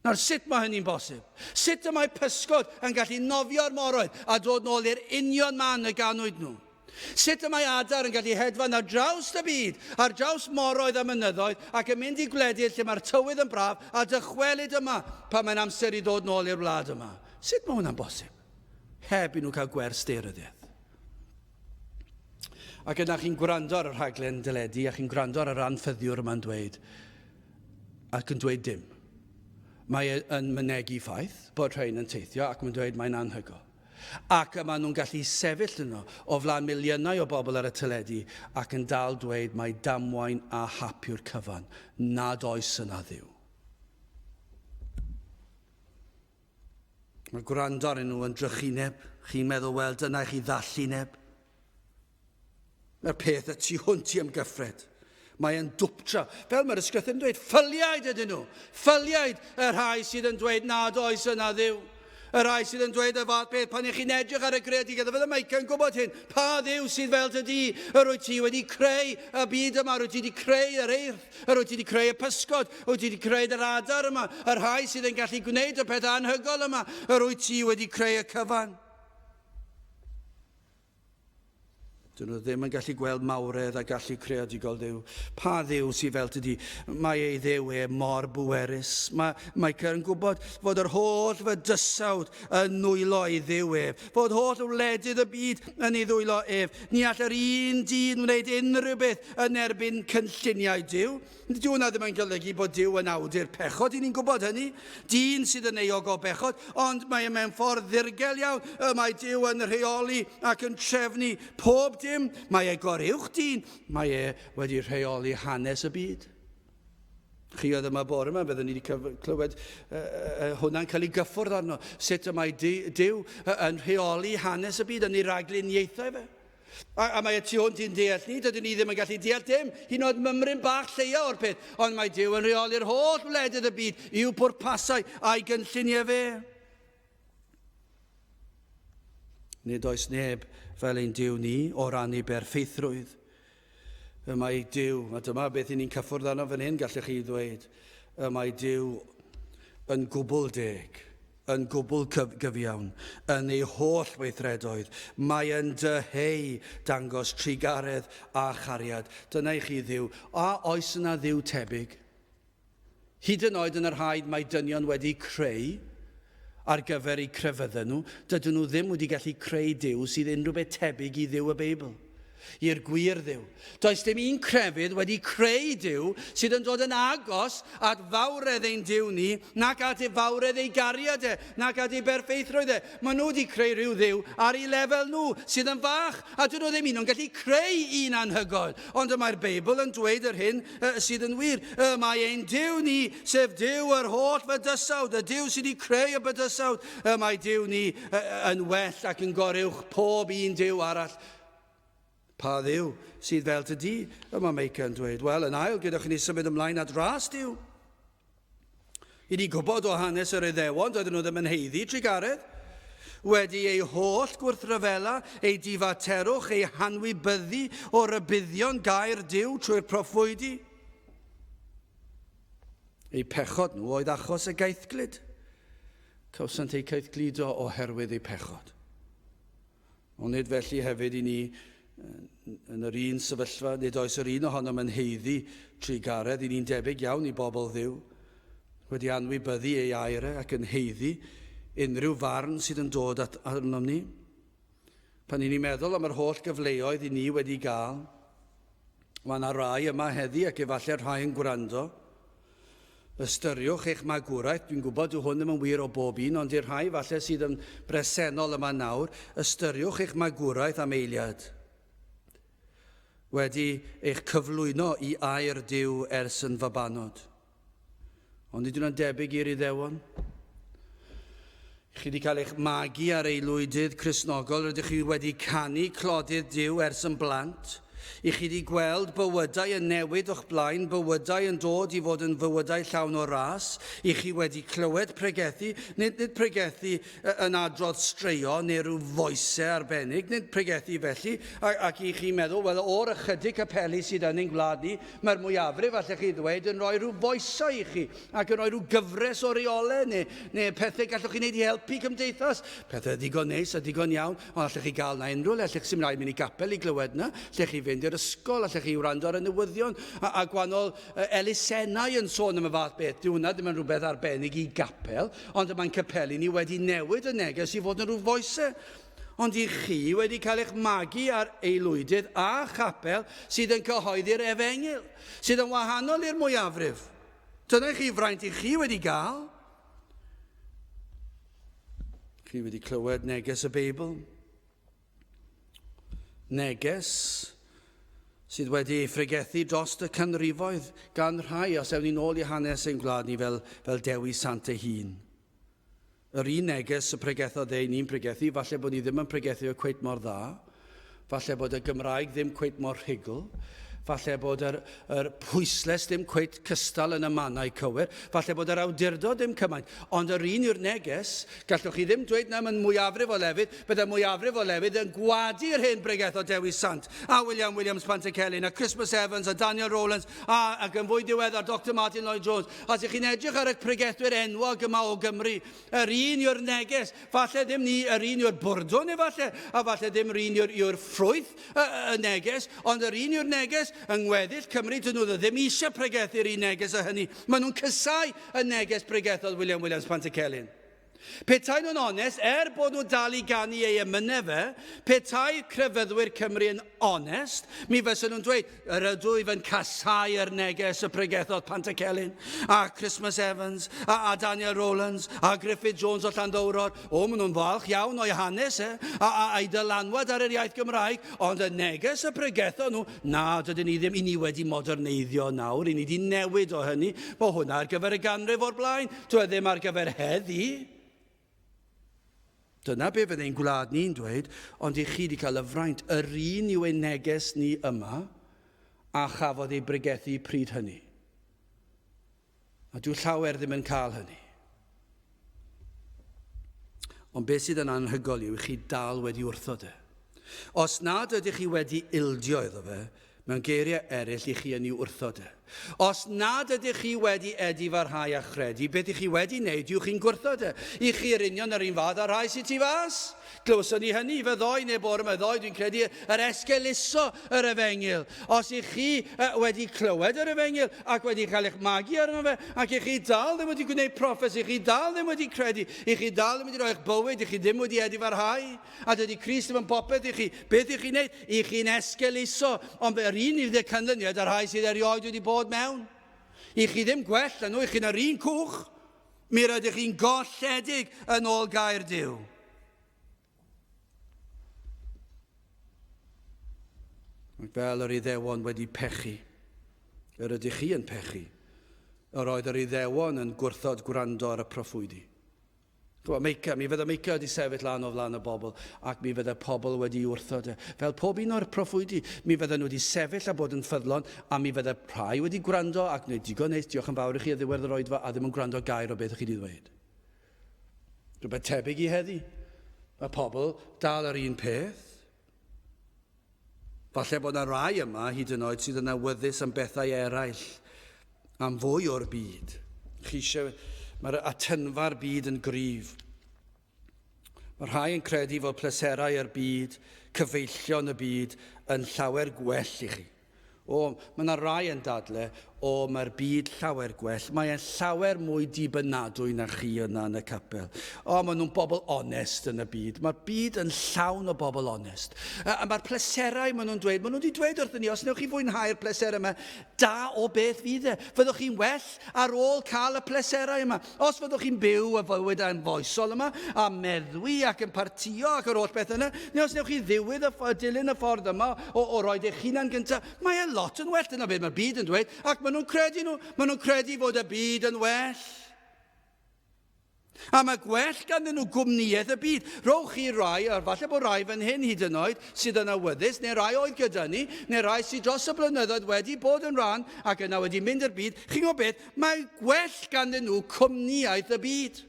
Nawr, sut mae hynny'n bosib? Sut y mae pysgod yn gallu nofio'r moroedd a dod nôl i'r union man y ganwyd nhw? Sut y mae adar yn gallu hedfan ar draws y byd, ar draws moroedd a mynyddoedd, ac yn mynd i gwledydd lle mae'r tywydd yn braf a dychwelyd yma pan mae'n amser i ddod nôl i'r wlad yma? Sut mae hwnna'n bosib? Heb i nhw cael gwers daearyddiaeth. Ac yna chi'n gwrando ar y rhaglen deledu a chi'n gwrando ar yr anffyddiwr yma'n dweud, ac yn dweud dim. Mae e yn mynegi ffaith bod rhain yn teithio ac mae'n dweud mae'n anhygoel. Ac y maen nhw'n gallu sefyll yno o flaen miliynau o bobl ar y teledu ac yn dal dweud mai damwain a hap yw'r cyfan, nad oes yna Dduw. Mae gwrando arnyn nhw yn drychineb. Chi'n meddwl, wel, dyna i chi ddallineb. Mae'r peth y tu hwnt i ymgyffred. Mae e'n dwptra. Fel mae'r ysgrythur yn dweud, ffyliaid ydyn nhw. Ffyliaid y rhai sydd yn dweud nad oes yna ddiw. Y rhai sydd yn dweud y fath beth pan ych chi'n edrych ar y greadigaeth, a fydde Micah yn gwybod hyn, pa ddiw sydd fel ty di, yr wyt ti wedi creu y byd yma, yr wyt ti wedi creu yr eirth, yr wyt ti wedi creu y pysgod, yr wyt ti wedi creu yr adar yma, y rhai sydd yn gallu gwneud y peth anhygol yma, yr wyt ti wedi creu y cyfan. Dyn nhw ddim yn gallu gweld mawredd a gallu creadigol Dduw. Pa Dduw sydd fel tydi? Mae ei Dduw e mor bwerus. Mae Micah yn gwybod fod yr holl fydysawd yn nwylo ei Dduw ef, fod holl wledydd y byd yn ei ddwylo ef. Ni all yr un dyn wneud unrhyw beth yn erbyn cynlluniau Duw. Dyw hwnna ddim yn golygu bod Duw yn awdur pechod, i ni'n gwybod hynny. Dyn sydd yn euog o bechod, ond mae e mewn ffordd ddirgel iawn. Y mae Duw yn rheoli ac yn trefnu pob dim. Mae e goruwch dyn, mae e wedi rheoli hanes y byd. Chi oedd yma bore yma, byddwn ni wedi clywed hwnna'n cael ei gyffwrdd arno. Sut y mae Duw yn rheoli hanes y byd, yn ei ragluniaethau fe. A, a mae y tu hwnt i'n deall ni, dydyn ni ddim yn gallu deall dim, hyd yn oed mymryn bach lleia o'r peth, ond mae Duw yn rheoli'r holl wledydd y byd i'w pwrpasau a'i gynlluniau fe. Nid oes neb fel ein Duw ni o ran ei berffeithrwydd. Y mae Duw, a dyma beth i ni'n cyffwrdd arno fan hyn, gallech chi ddweud, y mae Duw yn gwbl deg. yn gwbl gyfiawn yn ei holl weithredoedd. Mae yn dyheu dangos trugaredd a chariad. Dyna i chi Dduw. A oes yna Dduw tebyg? Hyd yn oed yn yr haid mae dynion wedi creu ar gyfer eu crefyddau nhw, dydyn nhw ddim wedi gallu creu Duw sydd unrhyw beth tebyg i Dduw y Beibl, i'r gwir Dduw. Does dim un crefydd wedi creu Duw sydd yn dod yn agos at fawredd ein Duw ni, nac at ei fawredd ei gariad e, nac at ei berffeithrwydd e. Maen nhw wedi creu rhyw Dduw ar eu lefel nhw, sydd yn fach, a dyn nhw ddim un o'n gallu creu un anhygoel. Ond y mae'r Beibl yn dweud yr hyn sydd yn wir. Y mae ein Duw ni, sef Duw yr holl fydysawd, y Duw sydd wedi creu y bydysawd, y mae Duw ni yn well ac yn goruwch pob un Duw arall. Pa Dduw sydd fel ty di? Y mae Meica yn dweud. Wel, yn ail, gyda chi ni symud ymlaen at ras Duw. I ni gwybod o hanes yr Iddewon, doedden nhw ddim yn haeddu trugaredd. Wedi eu holl gwrthryfela, eu difaterwch, eu hanwybyddu o rybuddion gair Duw trwy'r proffwydi. Eu pechod nhw oedd achos y gaethglud. Cawsant eu caethgludo oherwydd eu pechod. Ond nid felly hefyd i ni yn yr un sefyllfa, nid oes yr un ohonom yn haeddu trugaredd, i ni'n debyg iawn i bobl Dduw, wedi anwybyddu ei air e ac yn haeddu unrhyw farn sydd yn dod at arnom ni. Pan i ni'n meddwl am yr holl gyfleoedd i ni wedi gael, mae yna rai yma heddi ac efallai rhai yn gwrando, Ystyriwch eich magwraeth, dwi'n gwybod dyw hwn ddim yn wir o bob un, ond i'r rhai falle sydd yn bresennol yma nawr, ystyriwch eich magwraeth am eiliad. Wedi eich cyflwyno i air Duw ers yn fabanod. Ond nid yw'n debyg i'r Iddewon. Chi wedi cael eich magu ar aelwydydd Cristnogol, rydych chi wedi canu clodydd Duw ers yn blant. I chi wedi gweld bywydau yn newid o'ch blaen, bywydau yn dod i fod yn fywydau llawn o ras. I chi wedi clywed pregethu, nid, nid pregethu yn adrodd straeon neu rhyw foesau arbennig, nid pregethu felly, ac, ac i chi meddwl, wel, o'r ychydig capeli sydd yn ein gwlad ni, mae'r mwyafrif, allech chi ddweud, yn rhoi rhyw foesau i chi, ac yn rhoi rhyw gyfres o reolau neu, neu pethau gallwch chi wneud i helpu cymdeithas. Pethau ddigon neis a digon iawn, ond allech chi gael na unrhyw le, allech chi'n rhaid mynd i gapel i glywed na, allech chi fynd i'r ysgol, allech chi wrando ar y newyddion a, a gwahanol elusennau yn sôn am y fath beth. Dyw hwnna ddim yn rhywbeth arbennig i gapel, ond y mae'n capeli ni wedi newid y neges i fod yn rhyw foesau. Ond i chi wedi cael eich magu ar aelwydydd a chapel sydd yn cyhoeddi'r efengyl, sydd yn wahanol i'r mwyafrif. Dyna chi fraint i chi wedi gael. Chi wedi clywed neges y Beibl. Neges sydd wedi ei phregethu dros y canrifoedd gan rhai, os ewn ni'n ôl i hanes ein gwlad ni fel, fel Dewi Sant ei hun. Yr un neges y pregethodd e i ni'n pregethu, falle bod ni ddim yn pregethu o cweit mor dda, falle bod y Gymraeg ddim cweit mor rhugl, falle bod yr, yr pwysles ddim cweit cystal yn y mannau cywir, falle bod yr awdurdod ddim cymaint, ond yr un yw'r neges, gallwch chi ddim dweud na mae'n mwyafrif o lefydd, byddai mwyafrif o lefydd yn gwadu'r hen bregeth o Dewi Sant, a William Williams Pantycelyn, a Christmas Evans, a Daniel Rowlands, a, ac yn fwy diweddar Dr Martin Lloyd Jones. Os ych chi'n edrych ar y pregethwyr enwog yma o Gymru, yr un yw'r neges, falle ddim ni, yr un yw'r bwrdwn efallai, a falle ddim yr un yw'r, yw'r ffrwyth y, y neges, ond yr un yw'r neges, yng ngweddill Cymru, dyn nhw ddim eisiau pregethu'r un neges a hynny. Maen nhw'n cysau y neges pregethodd William Williams Pantycelyn. Petai nhw'n onest, er bod nhw dal i ganu ei emynau fe, petai crefyddwyr Cymru yn onest, mi fysen nhw'n dweud, yr ydw i fy'n casau yr neges y pregethodd Pantycelyn, a Christmas Evans, a, a Daniel Rowlands, a Griffith Jones o Llanddowror. O, maen nhw'n falch iawn o'i hanes e, a, a, a'i dylanwad ar yr iaith Gymraeg, ond y neges y pregethon nhw, Na, dydyn ni ddim, i ni wedi moderneiddio nawr, i ni wedi newid o hynny. Mae hwnna ar gyfer y ganrif o'r blaen, dyw e ddim ar gyfer heddi. Dyna be fydd ein gwlad ni'n dweud, ond i chi wedi cael y fraint, yr un yw ein neges ni yma, a chafodd ei bregethu pryd hynny. A dyw llawer ddim yn cael hynny. Ond beth sydd yn anhygoel yw i chi dal wedi wrthod e. Os nad ydych chi wedi ildio iddo fe, Mewn geiriau eraill, i chi yn i'w wrthod e. Os nad ydych chi wedi edifarhau a chredu, beth i chi wedi wneud yw chi'n gwrthod e. I chi yr union yr un fath â'r rhai sydd tu fas. Glywson ni hynny fe ddoe neu bore yma ddoe, dwi'n credu, yr esgeuluso yr efengyl. Os i chi wedi clywed yr efengyl ac wedi cael eich magu arno fe, ac i chi dal ddim wedi gwneud proffes, i chi dal ddim wedi credu, i chi dal ddim wedi rhoi eich bywyd, i chi ddim wedi edifarhau, A dydy Crist ddim yn popeth i chi. Beth i chi'n neud? I chi'n esgeuluso. Ond yr un yw y canlyniad a'r rhai sydd erioed wedi bod mewn. I chi ddim gwell na nhw, i chi'n yr un cwch. Mi rydych chi'n golledig yn ôl gair Duw. Ac fel yr Iddewon wedi pechu, yr ydych chi yn pechu, yr oedd yr Iddewon yn gwrthod gwrando ar y proffwydi. Ch'mod, Meica, mi fydde Meica wedi sefyll lan o flaen y bobl, ac mi fydde pobl wedi wrthod e. Fel pob un o'r proffwydi, mi fydden nhw wedi sefyll a bod yn ffyddlon, a mi fydde rhai wedi gwrando ac wneud digon neis, diolch yn fawr i chi ar ddiwedd yr oedfa, a ddim yn gwrando gair o beth ych chi wedi ddweud. Rhywbeth tebyg i heddi. Mae pobl dal yr un peth. Falle bod yna rai yma, hyd yn oed, sydd yn awyddus am bethau eraill, am fwy o'r byd. Chi eisiau, mae'r atynfa'r byd yn gryf. Mae rhai yn credu fod pleserau yr byd, cyfeillion y byd, yn llawer gwell i chi. O, mae yna rai yn dadle, o, mae'r byd llawer gwell, mae e'n llawer mwy dibynadwy na chi yna yn y capel. O, maen nhw'n bobl onest yn y byd. Mae'r byd yn llawn o bobl onest. A, a mae'r pleserau maen nhw'n dweud, maen nhw wedi dweud wrthyn ni, os wnewch chi fwynhau'r pleser yma, da o beth fydd e. Fyddwch chi'n well ar ôl cael y pleserau yma. Os fyddwch chi'n byw y fywyd anfoesol yma, a meddwi ac yn partïo ac yr holl beth yna, neu os newch chi ddiwydd y, dilyn y ffordd yma o, o roed eich hunan gyntaf, mae e lot yn well. Dyna beth mae'r byd yn dweud, ac maen nhw'n credu nhw. Maen nhw'n credu fod y byd yn well. A mae gwell ganddyn nhw gwmnïaeth y byd. Rhowch chi rai, a falle bod rai fan hyn hyd yn oed, sydd yn awyddus, neu rai oedd gyda ni, neu rai sydd dros y blynyddoedd wedi bod yn rhan ac yna wedi mynd i'r byd. Chi'n gwybod beth? Mae gwell ganddyn nhw cwmnïaeth y byd.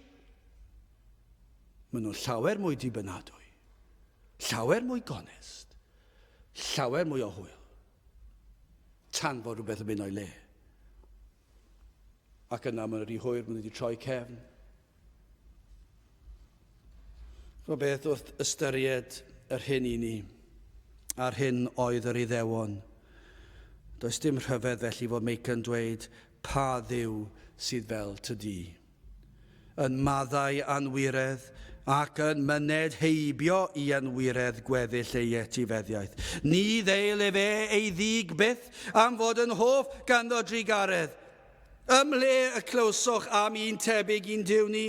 Maen nhw'n llawer mwy dibynadwy, llawer mwy gonest, llawer mwy o hwyl, tan fod rhywbeth yn mynd o'i le. Ac yna maen nhw wedi hwyr, maen nhw wedi troi cefn. Chwa beth wrth ystyried yr hyn i ni, a'r hyn oedd yr Iddewon. Does dim rhyfedd felly fod Meica'n dweud, pa dduw sydd fel ty di? Yn maddau anwiredd ac yn myned heibio i anwiredd gweddill ei etifeddiaeth. Ni ddeil efe ei ddig byth am fod yn hoff ganddo drugaredd. Ymhle y clywsoch am un tebyg i'n Duw ni?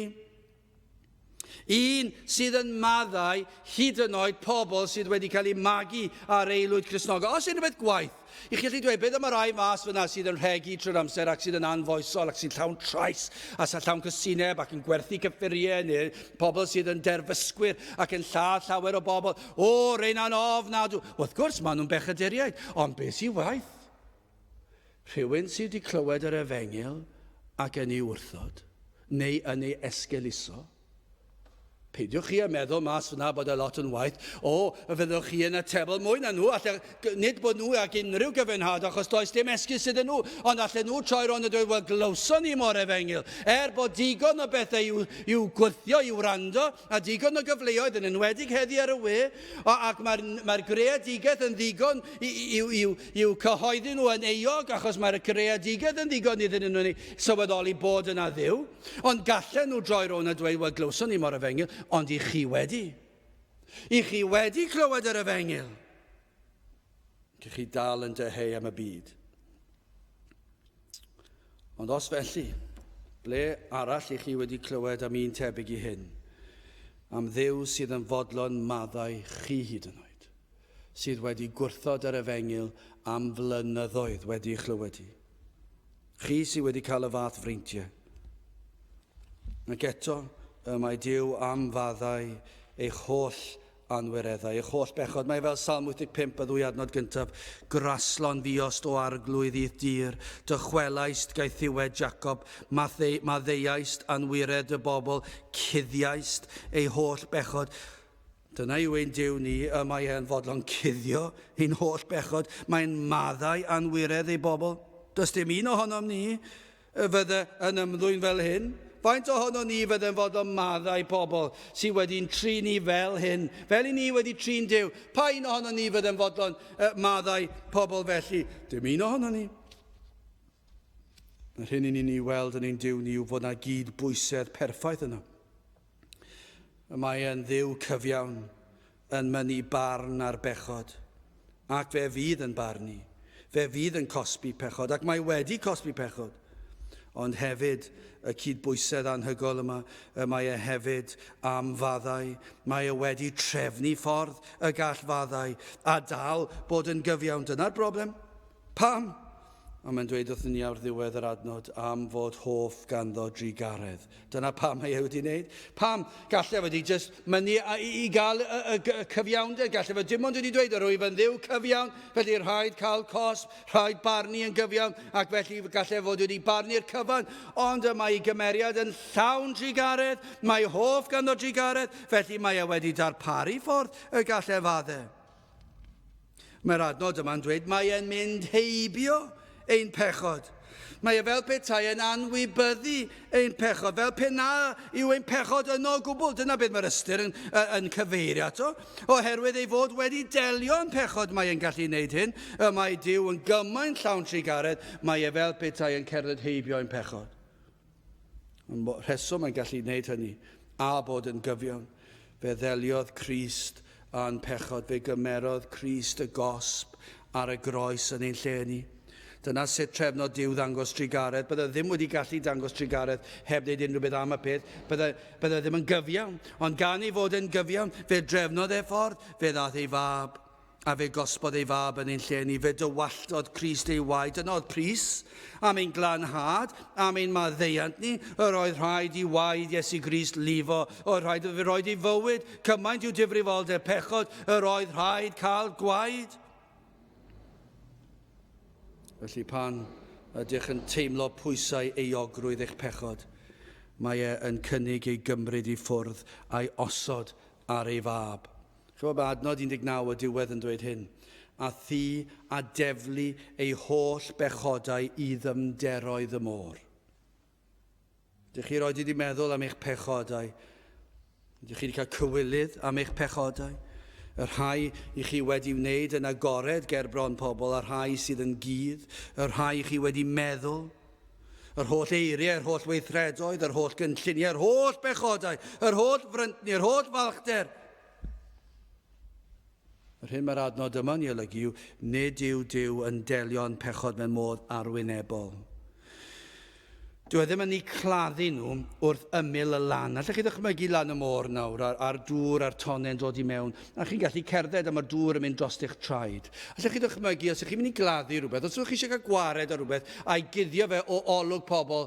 Un sydd yn maddau hyd yn oed pobl sydd wedi cael eu magu ar aelwyd Cristnogol. Os unrhyw beth gwaith, i chi allu dweud, beth am y rai mas fyna sydd yn rhegi trwy'r amser ac sydd yn anfoesol ac sy'n llawn trais a sy'n llawn cysineb ac yn gwerthu cyffuriau neu pobl sydd yn derfysgwyr ac yn lladd llawer o bobl. O, reina'n ofnadw. Wrth gwrs, maen nhw'n bechaduriaid, ond beth sy'n waith? Rhywun sydd wedi clywed yr efengyl ac yn ei wrthod, neu yn ei esgeuluso. Peidiwch chi â meddwl mas fyna bod e lot yn waeth. O, y fyddwch chi yn atebol mwy na nhw. Alle, nid bod nhw ag unrhyw gyfiawnhad, achos does dim esgus iddyn nhw, ond allen nhw troi rownd a dweud, wel, glywson ni mo'r efengyl. Er bod digon o bethau i'w, i'w gwthio i wrando, a digon o gyfleoedd, yn enwedig heddi ar y we, ac mae'r mae greadigaeth yn ddigon i'w, i'w, i'w cyhoeddi nhw yn euog, achos mae'r greadigaeth yn ddigon iddyn nhw sylweddoli bod yna Dduw. Ond gallen nhw droi rownd a dweud, wel, glywson ni mor efengyl, ond i chi wedi. I chi wedi clywed yr efengyl. I chi dal yn dyheu am y byd. Ond os felly, ble arall i chi wedi clywed am un tebyg i hyn? Am Dduw sydd yn fodlon maddau chi hyd yn oed, sydd wedi gwrthod yr efengyl am flynyddoedd wedi ei chlywed hi. Chi sydd wedi cael y fath freintiau. Ac eto, y mae Duw am faddau eich holl anwireddau, eich holl bechod. Mae fel Salm 85 y ddwy adnod gyntaf. Graslon fuost o arglwydd i'th dir, dychwelaist gaethiwed Jacob, maddeuaist anwiredd y bobl, cuddiaist ei holl bechod. Dyna yw ein Duw ni, y mae e'n fodlon cuddio ein holl bechod, mae'n maddau anwiredd ei bobl. Does dim un ohonom ni y fydde yn ymddwyn fel hyn. Faint ohono ni fydde'n fodlon maddau pobl sydd wedi'n trin ni fel hyn, fel i ni wedi trin Duw? Pa un ohono ni fydde'n fodlon maddau pobl felly? Dim un ohono ni. Yr hyn i ni'n ei weld yn ein Duw ni yw fod 'na gyd-bwysedd perffaith yno. Y mae e'n Dduw cyfiawn, yn mynnu barn ar bechod, ac fe fydd yn barnu. Fe fydd yn cosbi pechod, ac mae wedi cosbi pechod. Ond hefyd, y cydbwysedd anhygoel yma, y mae e hefyd am faddau. Mae e wedi trefnu ffordd y gall faddau a dal bod yn gyfiawn. Dyna'r broblem. Pam? A mae'n dweud wrthyn ni ar ddiwedd yr adnod am fod hoff ganddo drugaredd. Dyna pam mae e wedi wneud. Pam? Gallai wedi just mynnu i, i gael y, y, y cyfiawnder. Gallai fe dim ond wedi dweud, yr wyf yn ddiw cyfiawn, felly rhaid cael cosb, rhaid barnu yn gyfiawn, ac felly gallai fod wedi barnu'r cyfan. Ond y mae ei gymeriad yn llawn drugaredd, mae hoff ganddo drugaredd, felly mae e wedi darparu ffordd y gallai faddau. Mae'r adnod yma'n dweud mae e'n mynd heibio ein pechod. Mae e fel petai yn anwybyddu ein pechod, fel pe na yw ein pechod yno o gwbl. Dyna beth mae'r ystyr yn, yn cyfeirio ato. Oherwydd ei fod wedi delio yn pechod mae e'n gallu wneud hyn. Y mae Duw yn gymaint llawn trugaredd, mae e fel petai yn cerdded heibio ein pechod. Ond rheswm mae'n gallu gwneud hynny a bod yn gyfiawn. Fe ddeliodd Crist â'n pechod, fe gymerodd Crist y gosb ar y groes yn ein lle ni. Dyna sut trefnodd Duw ddangos trugaredd. Bydde ddim wedi gallu dangos trugaredd heb wneud unrhyw beth am y peth. Bydde, bydde ddim yn gyfiawn. Ond gan ei fod yn gyfiawn, fe drefnodd e ffordd, fe ddaeth ei fab A fe gosbodd ei fab yn ein lle ni, fe dywalltodd Crist ei waed. Dyna oedd pris am ein glanhad, am ein maddeuant ni. Yr oedd rhaid i waed Iesu Grist lifo, oedd rhaid iddo fe roed ei fywyd, cymaint yw difrifoldeb pechod, yr oedd rhaid cael gwaed. Felly pan ydych yn teimlo pwysau euogrwydd eich pechod, mae e yn cynnig ei gymryd i ffwrdd a'i osod ar ei fab. Chimod, mae adnod 19 y diwedd yn dweud hyn, A thi a deflu ei holl bechodau i ddyfnderoedd y môr. Ydych chi roed wedi meddwl am eich pechodau? Ydych chi wedi cael cywilydd am eich pechodau? Y rhai i chi wedi wneud yn agored ger bron pobl, a rhai sydd yn gudd, y rhai i chi wedi meddwl, Yr holl eiriau, yr holl weithredoedd, yr holl gynlluniau, yr holl bechodau, yr holl fryntni, yr holl falchder. Yr hyn mae'r adnod yma'n ei olygu yw nid yw Duw yn delio â'n pechod mewn modd arwynebol. Dyw e ddim yn eu claddu nhw wrth ymyl y lan. Allech chi ddychmygu lan y môr nawr, a'r, a'r dŵr a'r tonnau'n dod i mewn, a chi'n gallu cerdded a mae'r dŵr yn mynd dros eich traed. Allech chi ddychmygu os ych chi'n mynd i gladdu rhywbeth, os ydych chi eisiau cael gwared ar rhywbeth a'i guddio fe o olwg pobl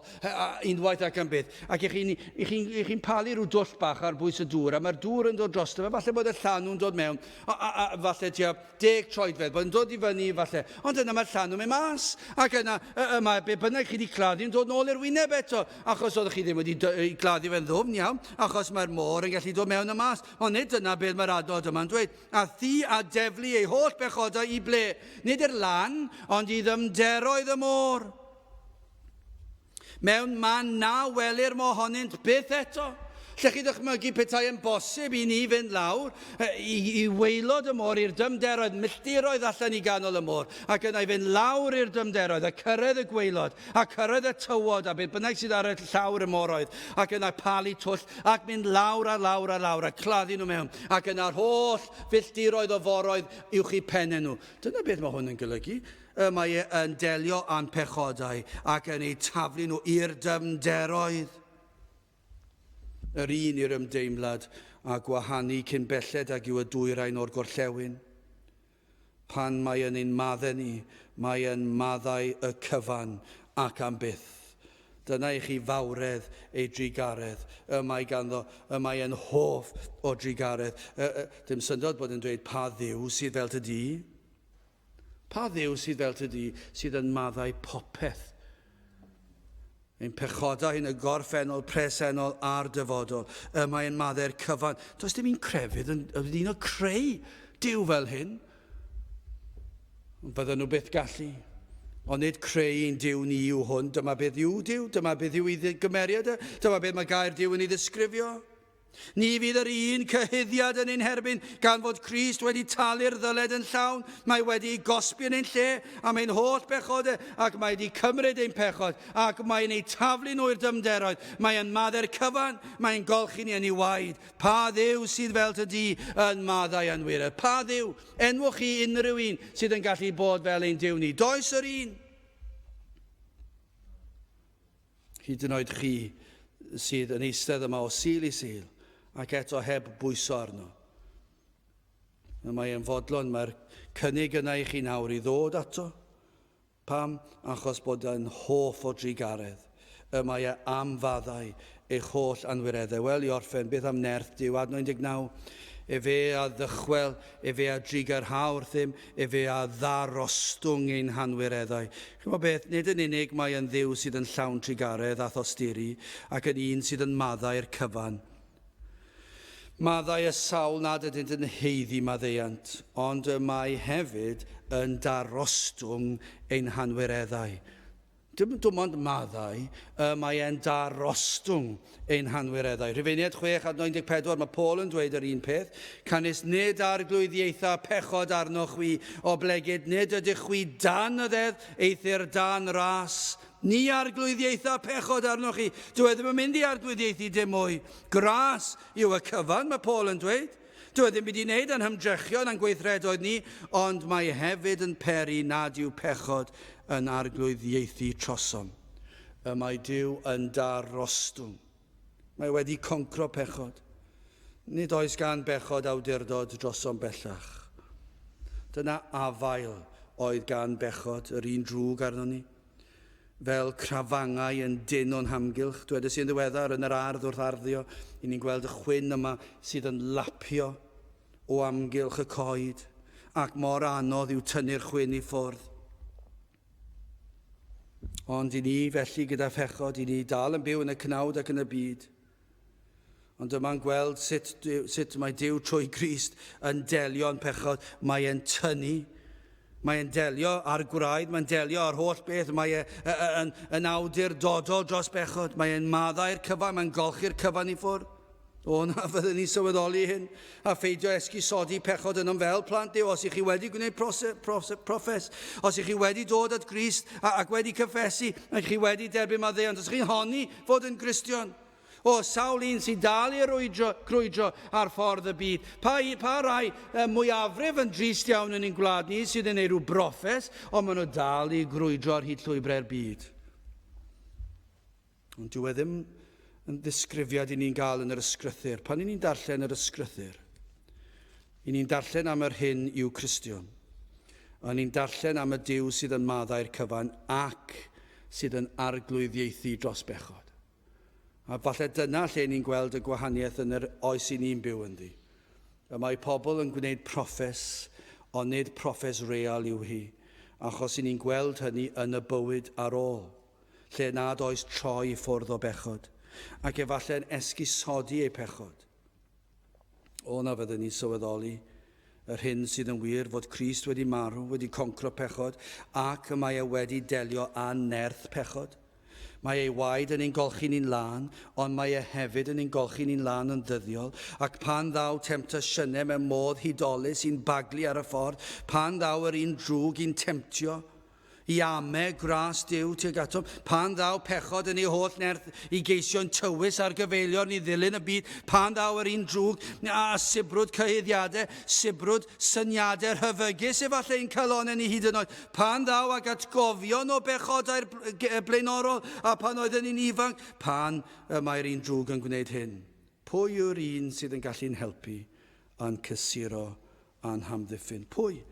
unwaith ac am byth, ac ych chi'n chi, chi palu rhyw dwll bach ar bwys y dŵr, a mae'r dŵr yn dod drosto fe, falle bod y llanw'n dod mewn, a, a, a falle tua 10 troedfedd, bod yn dod i fyny falle, ond yna mae'r llanw'n mynd mas, ac yna y, y mae be bynnag chi wedi claddu yn dod nôl i'r wyneb eto, achos oeddech chi ddim wedi gladdu fe'n ddwfn iawn, achos mae'r môr yn gallu dod mewn a mas, ond nid dyna beth mae'r adnod yma'n dweud. A thi a deflu ei holl bechodau i ble? Nid i'r lan, ond i ddyfnderoedd y môr. Mewn man na welir mohonynt byth eto. Lle chi ddychmygu petai yn bosib i ni fynd lawr i, i waelod y môr, i'r dyfnderoedd, milltiroedd allan i ganol y môr, ac yna i fynd lawr i'r dyfnderoedd a cyrraedd y gwaelod, a cyrraedd y tywod a beth bynnag sydd ar y llawr y moroedd, ac yna palu twll ac mynd lawr a lawr a lawr a claddu nhw mewn, ac yna'r holl filltiroedd o foroedd uwch eu pennau nhw. Dyna beth mae hwn yn golygu. Y mae e yn delio â'n pechodau ac yn eu taflu nhw i'r dyfnderoedd. Yr un i'r ymdeimlad a gwahanu cyn belled ag yw y dwyrain o'r gorllewin. Pan mae yn ein maddau ni, mae yn maddau y cyfan ac am byth. Dyna i chi fawredd ei drugaredd. Y mae ganddo, y mae yn hoff o drugaredd. Y, y, dim syndod bod yn dweud, pa Dduw sydd fel ty di? Pa Dduw sydd fel ty di, sydd yn maddau popeth? Ein pechodau yn y gorffennol, presennol a'r dyfodol. Y mae yn maddau'r cyfan. Does dim un crefydd yn, yn un o creu Duw fel hyn. Ond bydden nhw byth gallu. Ond nid creu ein Duw ni yw hwn. Dyma beth yw Duw, dyma beth yw ei gymeriad e, dyma beth mae gair Duw yn ei ddisgrifio. Ni fydd yr un cyhuddiad yn ein herbyn, gan fod Crist wedi talu'r ddyled yn llawn. Mae wedi ei gosbi yn ein lle am ein holl bechodau, ac mae wedi cymryd ein pechod, ac mae'n eu taflu nhw i'r dyfnderoedd. Mae yn maddau'r cyfan, mae'n golchi ni yn ei waed. Pa Dduw sydd fel ty di yn maddau anwiredd? Pa Dduw? Enwch chi unrhyw un sydd yn gallu bod fel ein Duw ni. Does yr un. Hyd yn oed chi sydd yn eistedd yma o Sul i Sul ac eto heb bwyso arno. Y mae e'n fodlon, mae'r cynnig yna i chi nawr i ddod ato. Pam? Achos bod e'n hoff o drugaredd. Y mae e am faddau eich holl anwireddau. Wel, i orffen, beth am nerth Duw? Adnod 19. Efe a ddychwel, efe a drugarha wrthym, efe a ddarostwng ein hanwireddau. Chimod beth, nid yn unig mae yn Dduw sydd yn llawn trugaredd a thosturi, ac yn un sydd yn maddau'r cyfan. Maddau y sawl nad ydynt yn haeddu maddeuant, ond y mae hefyd yn darostwng ein hanwireddau. Dim, dim ond maddau, y mae e'n darostwng ein hanwireddau. Rhufeiniaid 6 adnod 14, mae Paul yn dweud yr un peth. Canys nid arglwyddiaetha pechod arnoch chwi, oblegid nid ydych chwi dan y ddeddf, eithr dan ras. Ni arglwyddiaetha pechod arnoch chi. Dyw e ddim yn mynd i arglwyddiaethu dim mwy. Gras yw y cyfan, mae Paul yn dweud. Dyw e ddim byd i wneud â'n hymdrechion a'n gweithredoedd ni, ond mae hefyd yn peri nad yw pechod yn arglwyddiaethu trosom. Y mae Duw yn darostwng. Mae wedi concro pechod. Nid oes gan bechod awdurdod drosom bellach. Dyna afael oedd gan bechod, yr un drwg arnon ni. fel crafangau yn dynn o'n hamgylch. Dwedais i yn ddiweddar yn yr ardd wrth arddio, i ni'n gweld y chwyn yma sydd yn lapio o amgylch y coed, ac mor anodd yw tynnu'r chwyn i ffwrdd. Ond i ni, felly, gyda phechod, i ni dal yn byw yn y cnawd ac yn y byd. Ond dyma'n gweld sut, sut mae Duw trwy Grist yn delio yn pechod. Mae e'n tynnu, mae e'n delio â'r gwraidd, mae'n delio â'r holl beth, mae e yn, yn awdurdodol dros bechod, mae e'n maddau'r cyfan, mae'n golchi'r cyfan i ffwrdd. O na, fyddwn ni'n sylweddoli hyn a pheidio esgusodi pechod ynom fel plant Duw. Os ych chi wedi gwneud proses, proses, proffes, os ych chi wedi dod at Grist ac wedi cyffesu, ac chi wedi derbyn maddeuant, os ych chi'n honni fod yn Gristion, O, sawl un sy'n dal i rwydro, crwydro ar ffordd y byd. Pa, pa rai mwyafrif yn drist iawn yn ein gwlad ni sydd yn ei rhyw broffes, ond maen nhw dal i grwydro ar hyd llwybrau'r byd. Ond dyw e ddim yn ddisgrifiad i ni'n gael yn yr ysgrythur. Pan i ni'n darllen yr ysgrythur, i ni'n darllen am yr hyn yw Cristion. A ni'n darllen am y Duw sydd yn maddau'r cyfan ac sydd yn arglwyddiaethu dros bechod. A falle dyna lle ni'n gweld y gwahaniaeth yn yr oes i ni'n byw ynddi. Y mae pobl yn gwneud proffes, ond nid proffes real yw hi, achos i ni'n gweld hynny yn y bywyd ar ôl, lle nad oes troi i ffwrdd o bechod, ac efallai'n esgusodi eu pechod. O na fydden ni'n sylweddoli yr hyn sydd yn wir fod Crist wedi marw, wedi concro pechod, ac y mae e wedi delio â nerth pechod. Mae ei waed yn ein golchi ni'n lân, ond mae e hefyd yn ein golchi ni'n lân yn ddyddiol, ac pan ddaw temtasiynau mewn modd hudolus i'n baglu ar y ffordd, pan ddaw yr un drwg i'n temtio, i ame gras Duw tuag atom, pan ddaw pechod yn ei holl nerth i geisio'n tywys ar gyfeiliorn i ddilyn y byd, pan ddaw yr un drwg a sibrwd cyhuddiadau, sibrwd syniadau rhyfygus efallai i'n calonnau ni hyd yn oed, pan ddaw ag atgofion o bechodau'r blaenorol a pan oedden ni'n ifanc, pan y mae'r un drwg yn gwneud hyn. Pwy yw'r un sydd yn gallu'n helpu a'n cysuro a'n hamddiffyn? Pwy?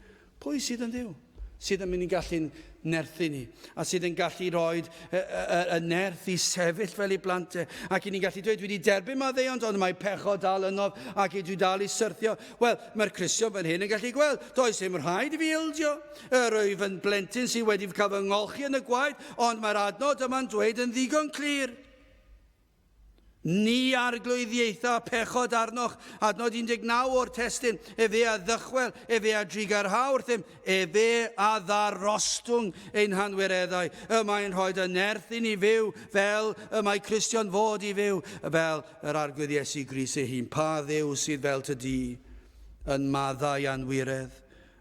Pwy sydd yn Dduw? sydd yn mynd i'n gallu'n nerthu ni, a sydd yn gallu rhoi y, y, y, y nerth i sefyll fel ei blant e. Ac i ni'n gallu dweud, dwi wedi derbyn maddeuant, ond mae pechod dal ynof, ac i dwi dal i syrthio. Wel, mae'r Cristion fan hyn yn gallu gweld, does dim rhaid i fi ildio. Yr wyf yn blentyn sydd wedi cael fy ngolchi yn y gwaed, ond mae'r adnod yma'n dweud yn ddigon clir. Ni arglwyddiaetha pechod arnoch, adnod 19 o'r testun, efe a ddychwel, efe a drugarha wrthym, efe a ddarostwng ein hanwireddau. Y mae'n rhoi y nerth i ni fyw fel y mae Cristion fod i fyw, fel yr Arglwydd Iesu Grist ei hun. Pa Dduw sydd fel ty di, yn maddau anwiredd,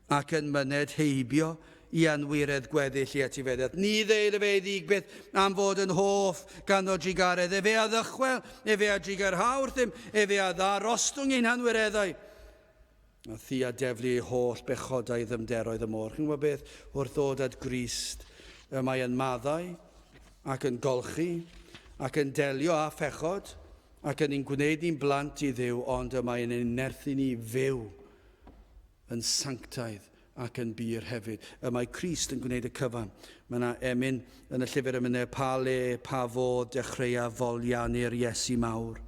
ac yn myned heibio i anwiredd gweddill i etifeddiaeth. Ni ddeil efe ei ddig byth am fod yn hoff ganddo drugaredd. Efe a ddychwel, efe a drugarha wrthym, efe a ddarostwng ein hanwireddau. A thi a deflu ei holl bechodau i ddyfnderoedd y môr. Chi'n gwybod beth? Wrth ddod at Grist, y mae yn maddau ac yn golchi ac yn delio â phechod ac yn ein gwneud ni'n blant i Dduw, ond y mae yn ein nerthu ni fyw yn sanctaidd ac yn bur hefyd. Y mae Crist yn gwneud y cyfan. Mae yna emyn yn y llyfr emynau, pa le, pa fodd dechreua foliannu'r Iesu mawr.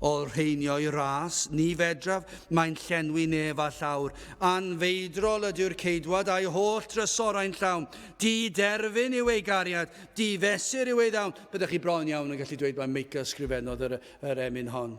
Olrheinio'i ras, ni fedraf, mae'n llenwi nef a llawr. Anfeidrol ydyw'r ceidwad a'i holl drysorau'n llawn. Di-derfyn yw ei gariad, di-fesur yw ei ddawn. Byddech chi bron iawn yn gallu dweud mai Meica ysgrifennodd yr, yr emyn hon.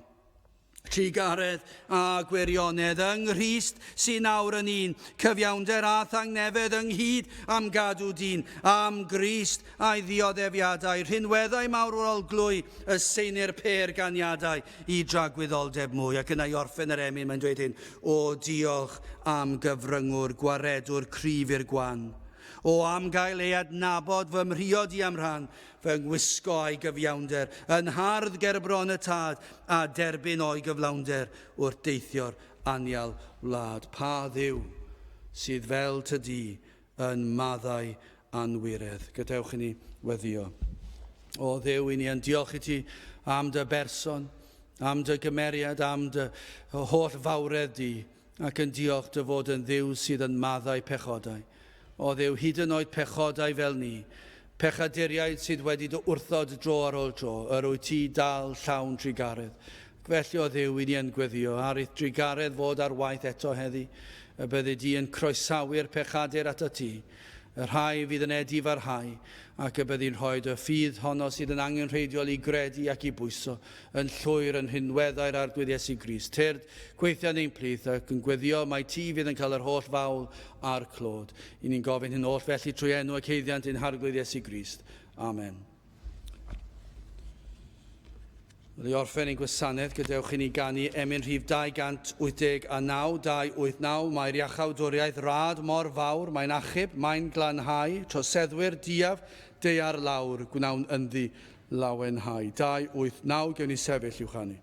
Trugaredd a gwirionedd yng Nghrist sy'n awr yn un, cyfiawnder a thangnefedd ynghyd am gadw dyn, am Grist a'i ddioddefiadau, rhinweddau mawrol glwy y seinir pêr ganiadau i dragwyddoldeb mwy. Ac yna i orffen yr emyn mae'n dweud hyn, O diolch am gyfryngwr, gwaredwr cryf i'r gwan. O am gael ei adnabod fy mhriod i am rhan, Fy ngwisgo a'i gyfiawnder, yn hardd ger bron y Tad, a derbyn o'i gyflawnder wrth deithio'r anial wlad. Pa Dduw sydd fel ty di yn maddau anwiredd? Gadewch i ni weddio. O Dduw, i ni yn diolch i ti am dy berson, am dy gymeriad, am dy holl fawredd di, ac yn diolch dy fod yn Dduw sydd yn maddau pechodau. O Dduw, hyd yn oed pechodau fel ni, pechaduriaid sydd wedi dy wrthod dro ar ôl tro, yr wyt ti dal llawn trugaredd. Ac felly, o Dduw, i ni yn gweddio ar i'th drugaredd fod ar waith eto heddi, y byddi di yn croesawu'r pechadur atat ti, y rhai fydd yn edifarhau, ac y byddi'n rhoi dy ffydd honno sydd yn angenrheidiol i gredu ac i bwyso yn llwyr yn rhinweddau'r Arglwydd Iesu Grist. Tyrd, gweithia yn ein plith, ac yn gweddio mai ti fydd yn cael yr holl fawl a'r clod. I ni'n gofyn hyn oll felly trwy enw ac haeddiant ein Harglwydd Iesu Grist. Amen. Wel, i orffen ein gwasanaeth, gadewch i ni ganu emyn rhif 289, 289. Mae'r iachawdwriaeth rad mor fawr, mae'n achub, mae'n glanhau, troseddwyr diaf, deiar lawr, gwnawn ynddi lawenhau. 289, gewn ni sefyll i'w chanu.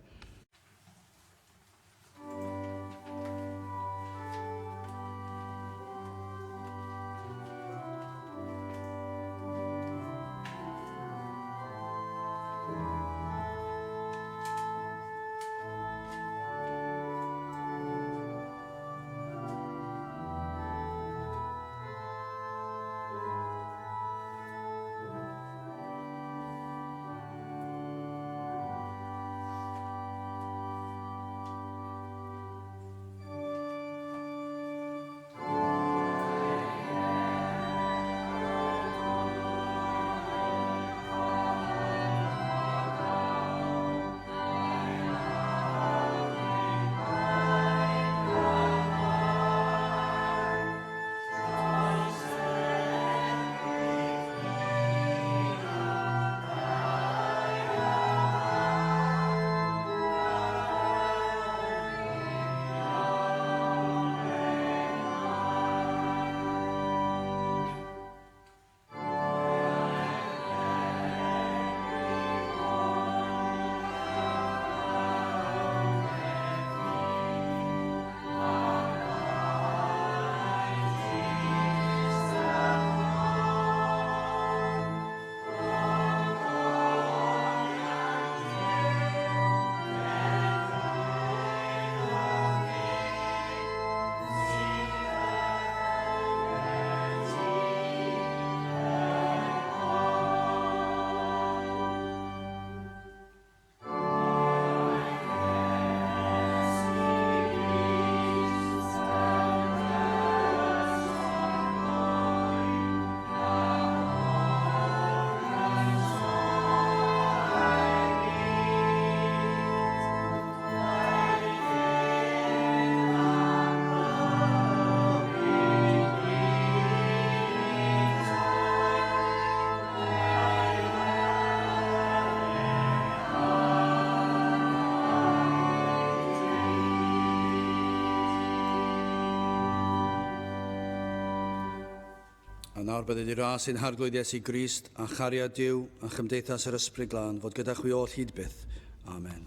A nawr bydded i ras ein Harglwydd Iesu Grist a chariad Duw a chymdeithas yr Ysbryd Glân fod gyda chwi oll hyd byth. Amen.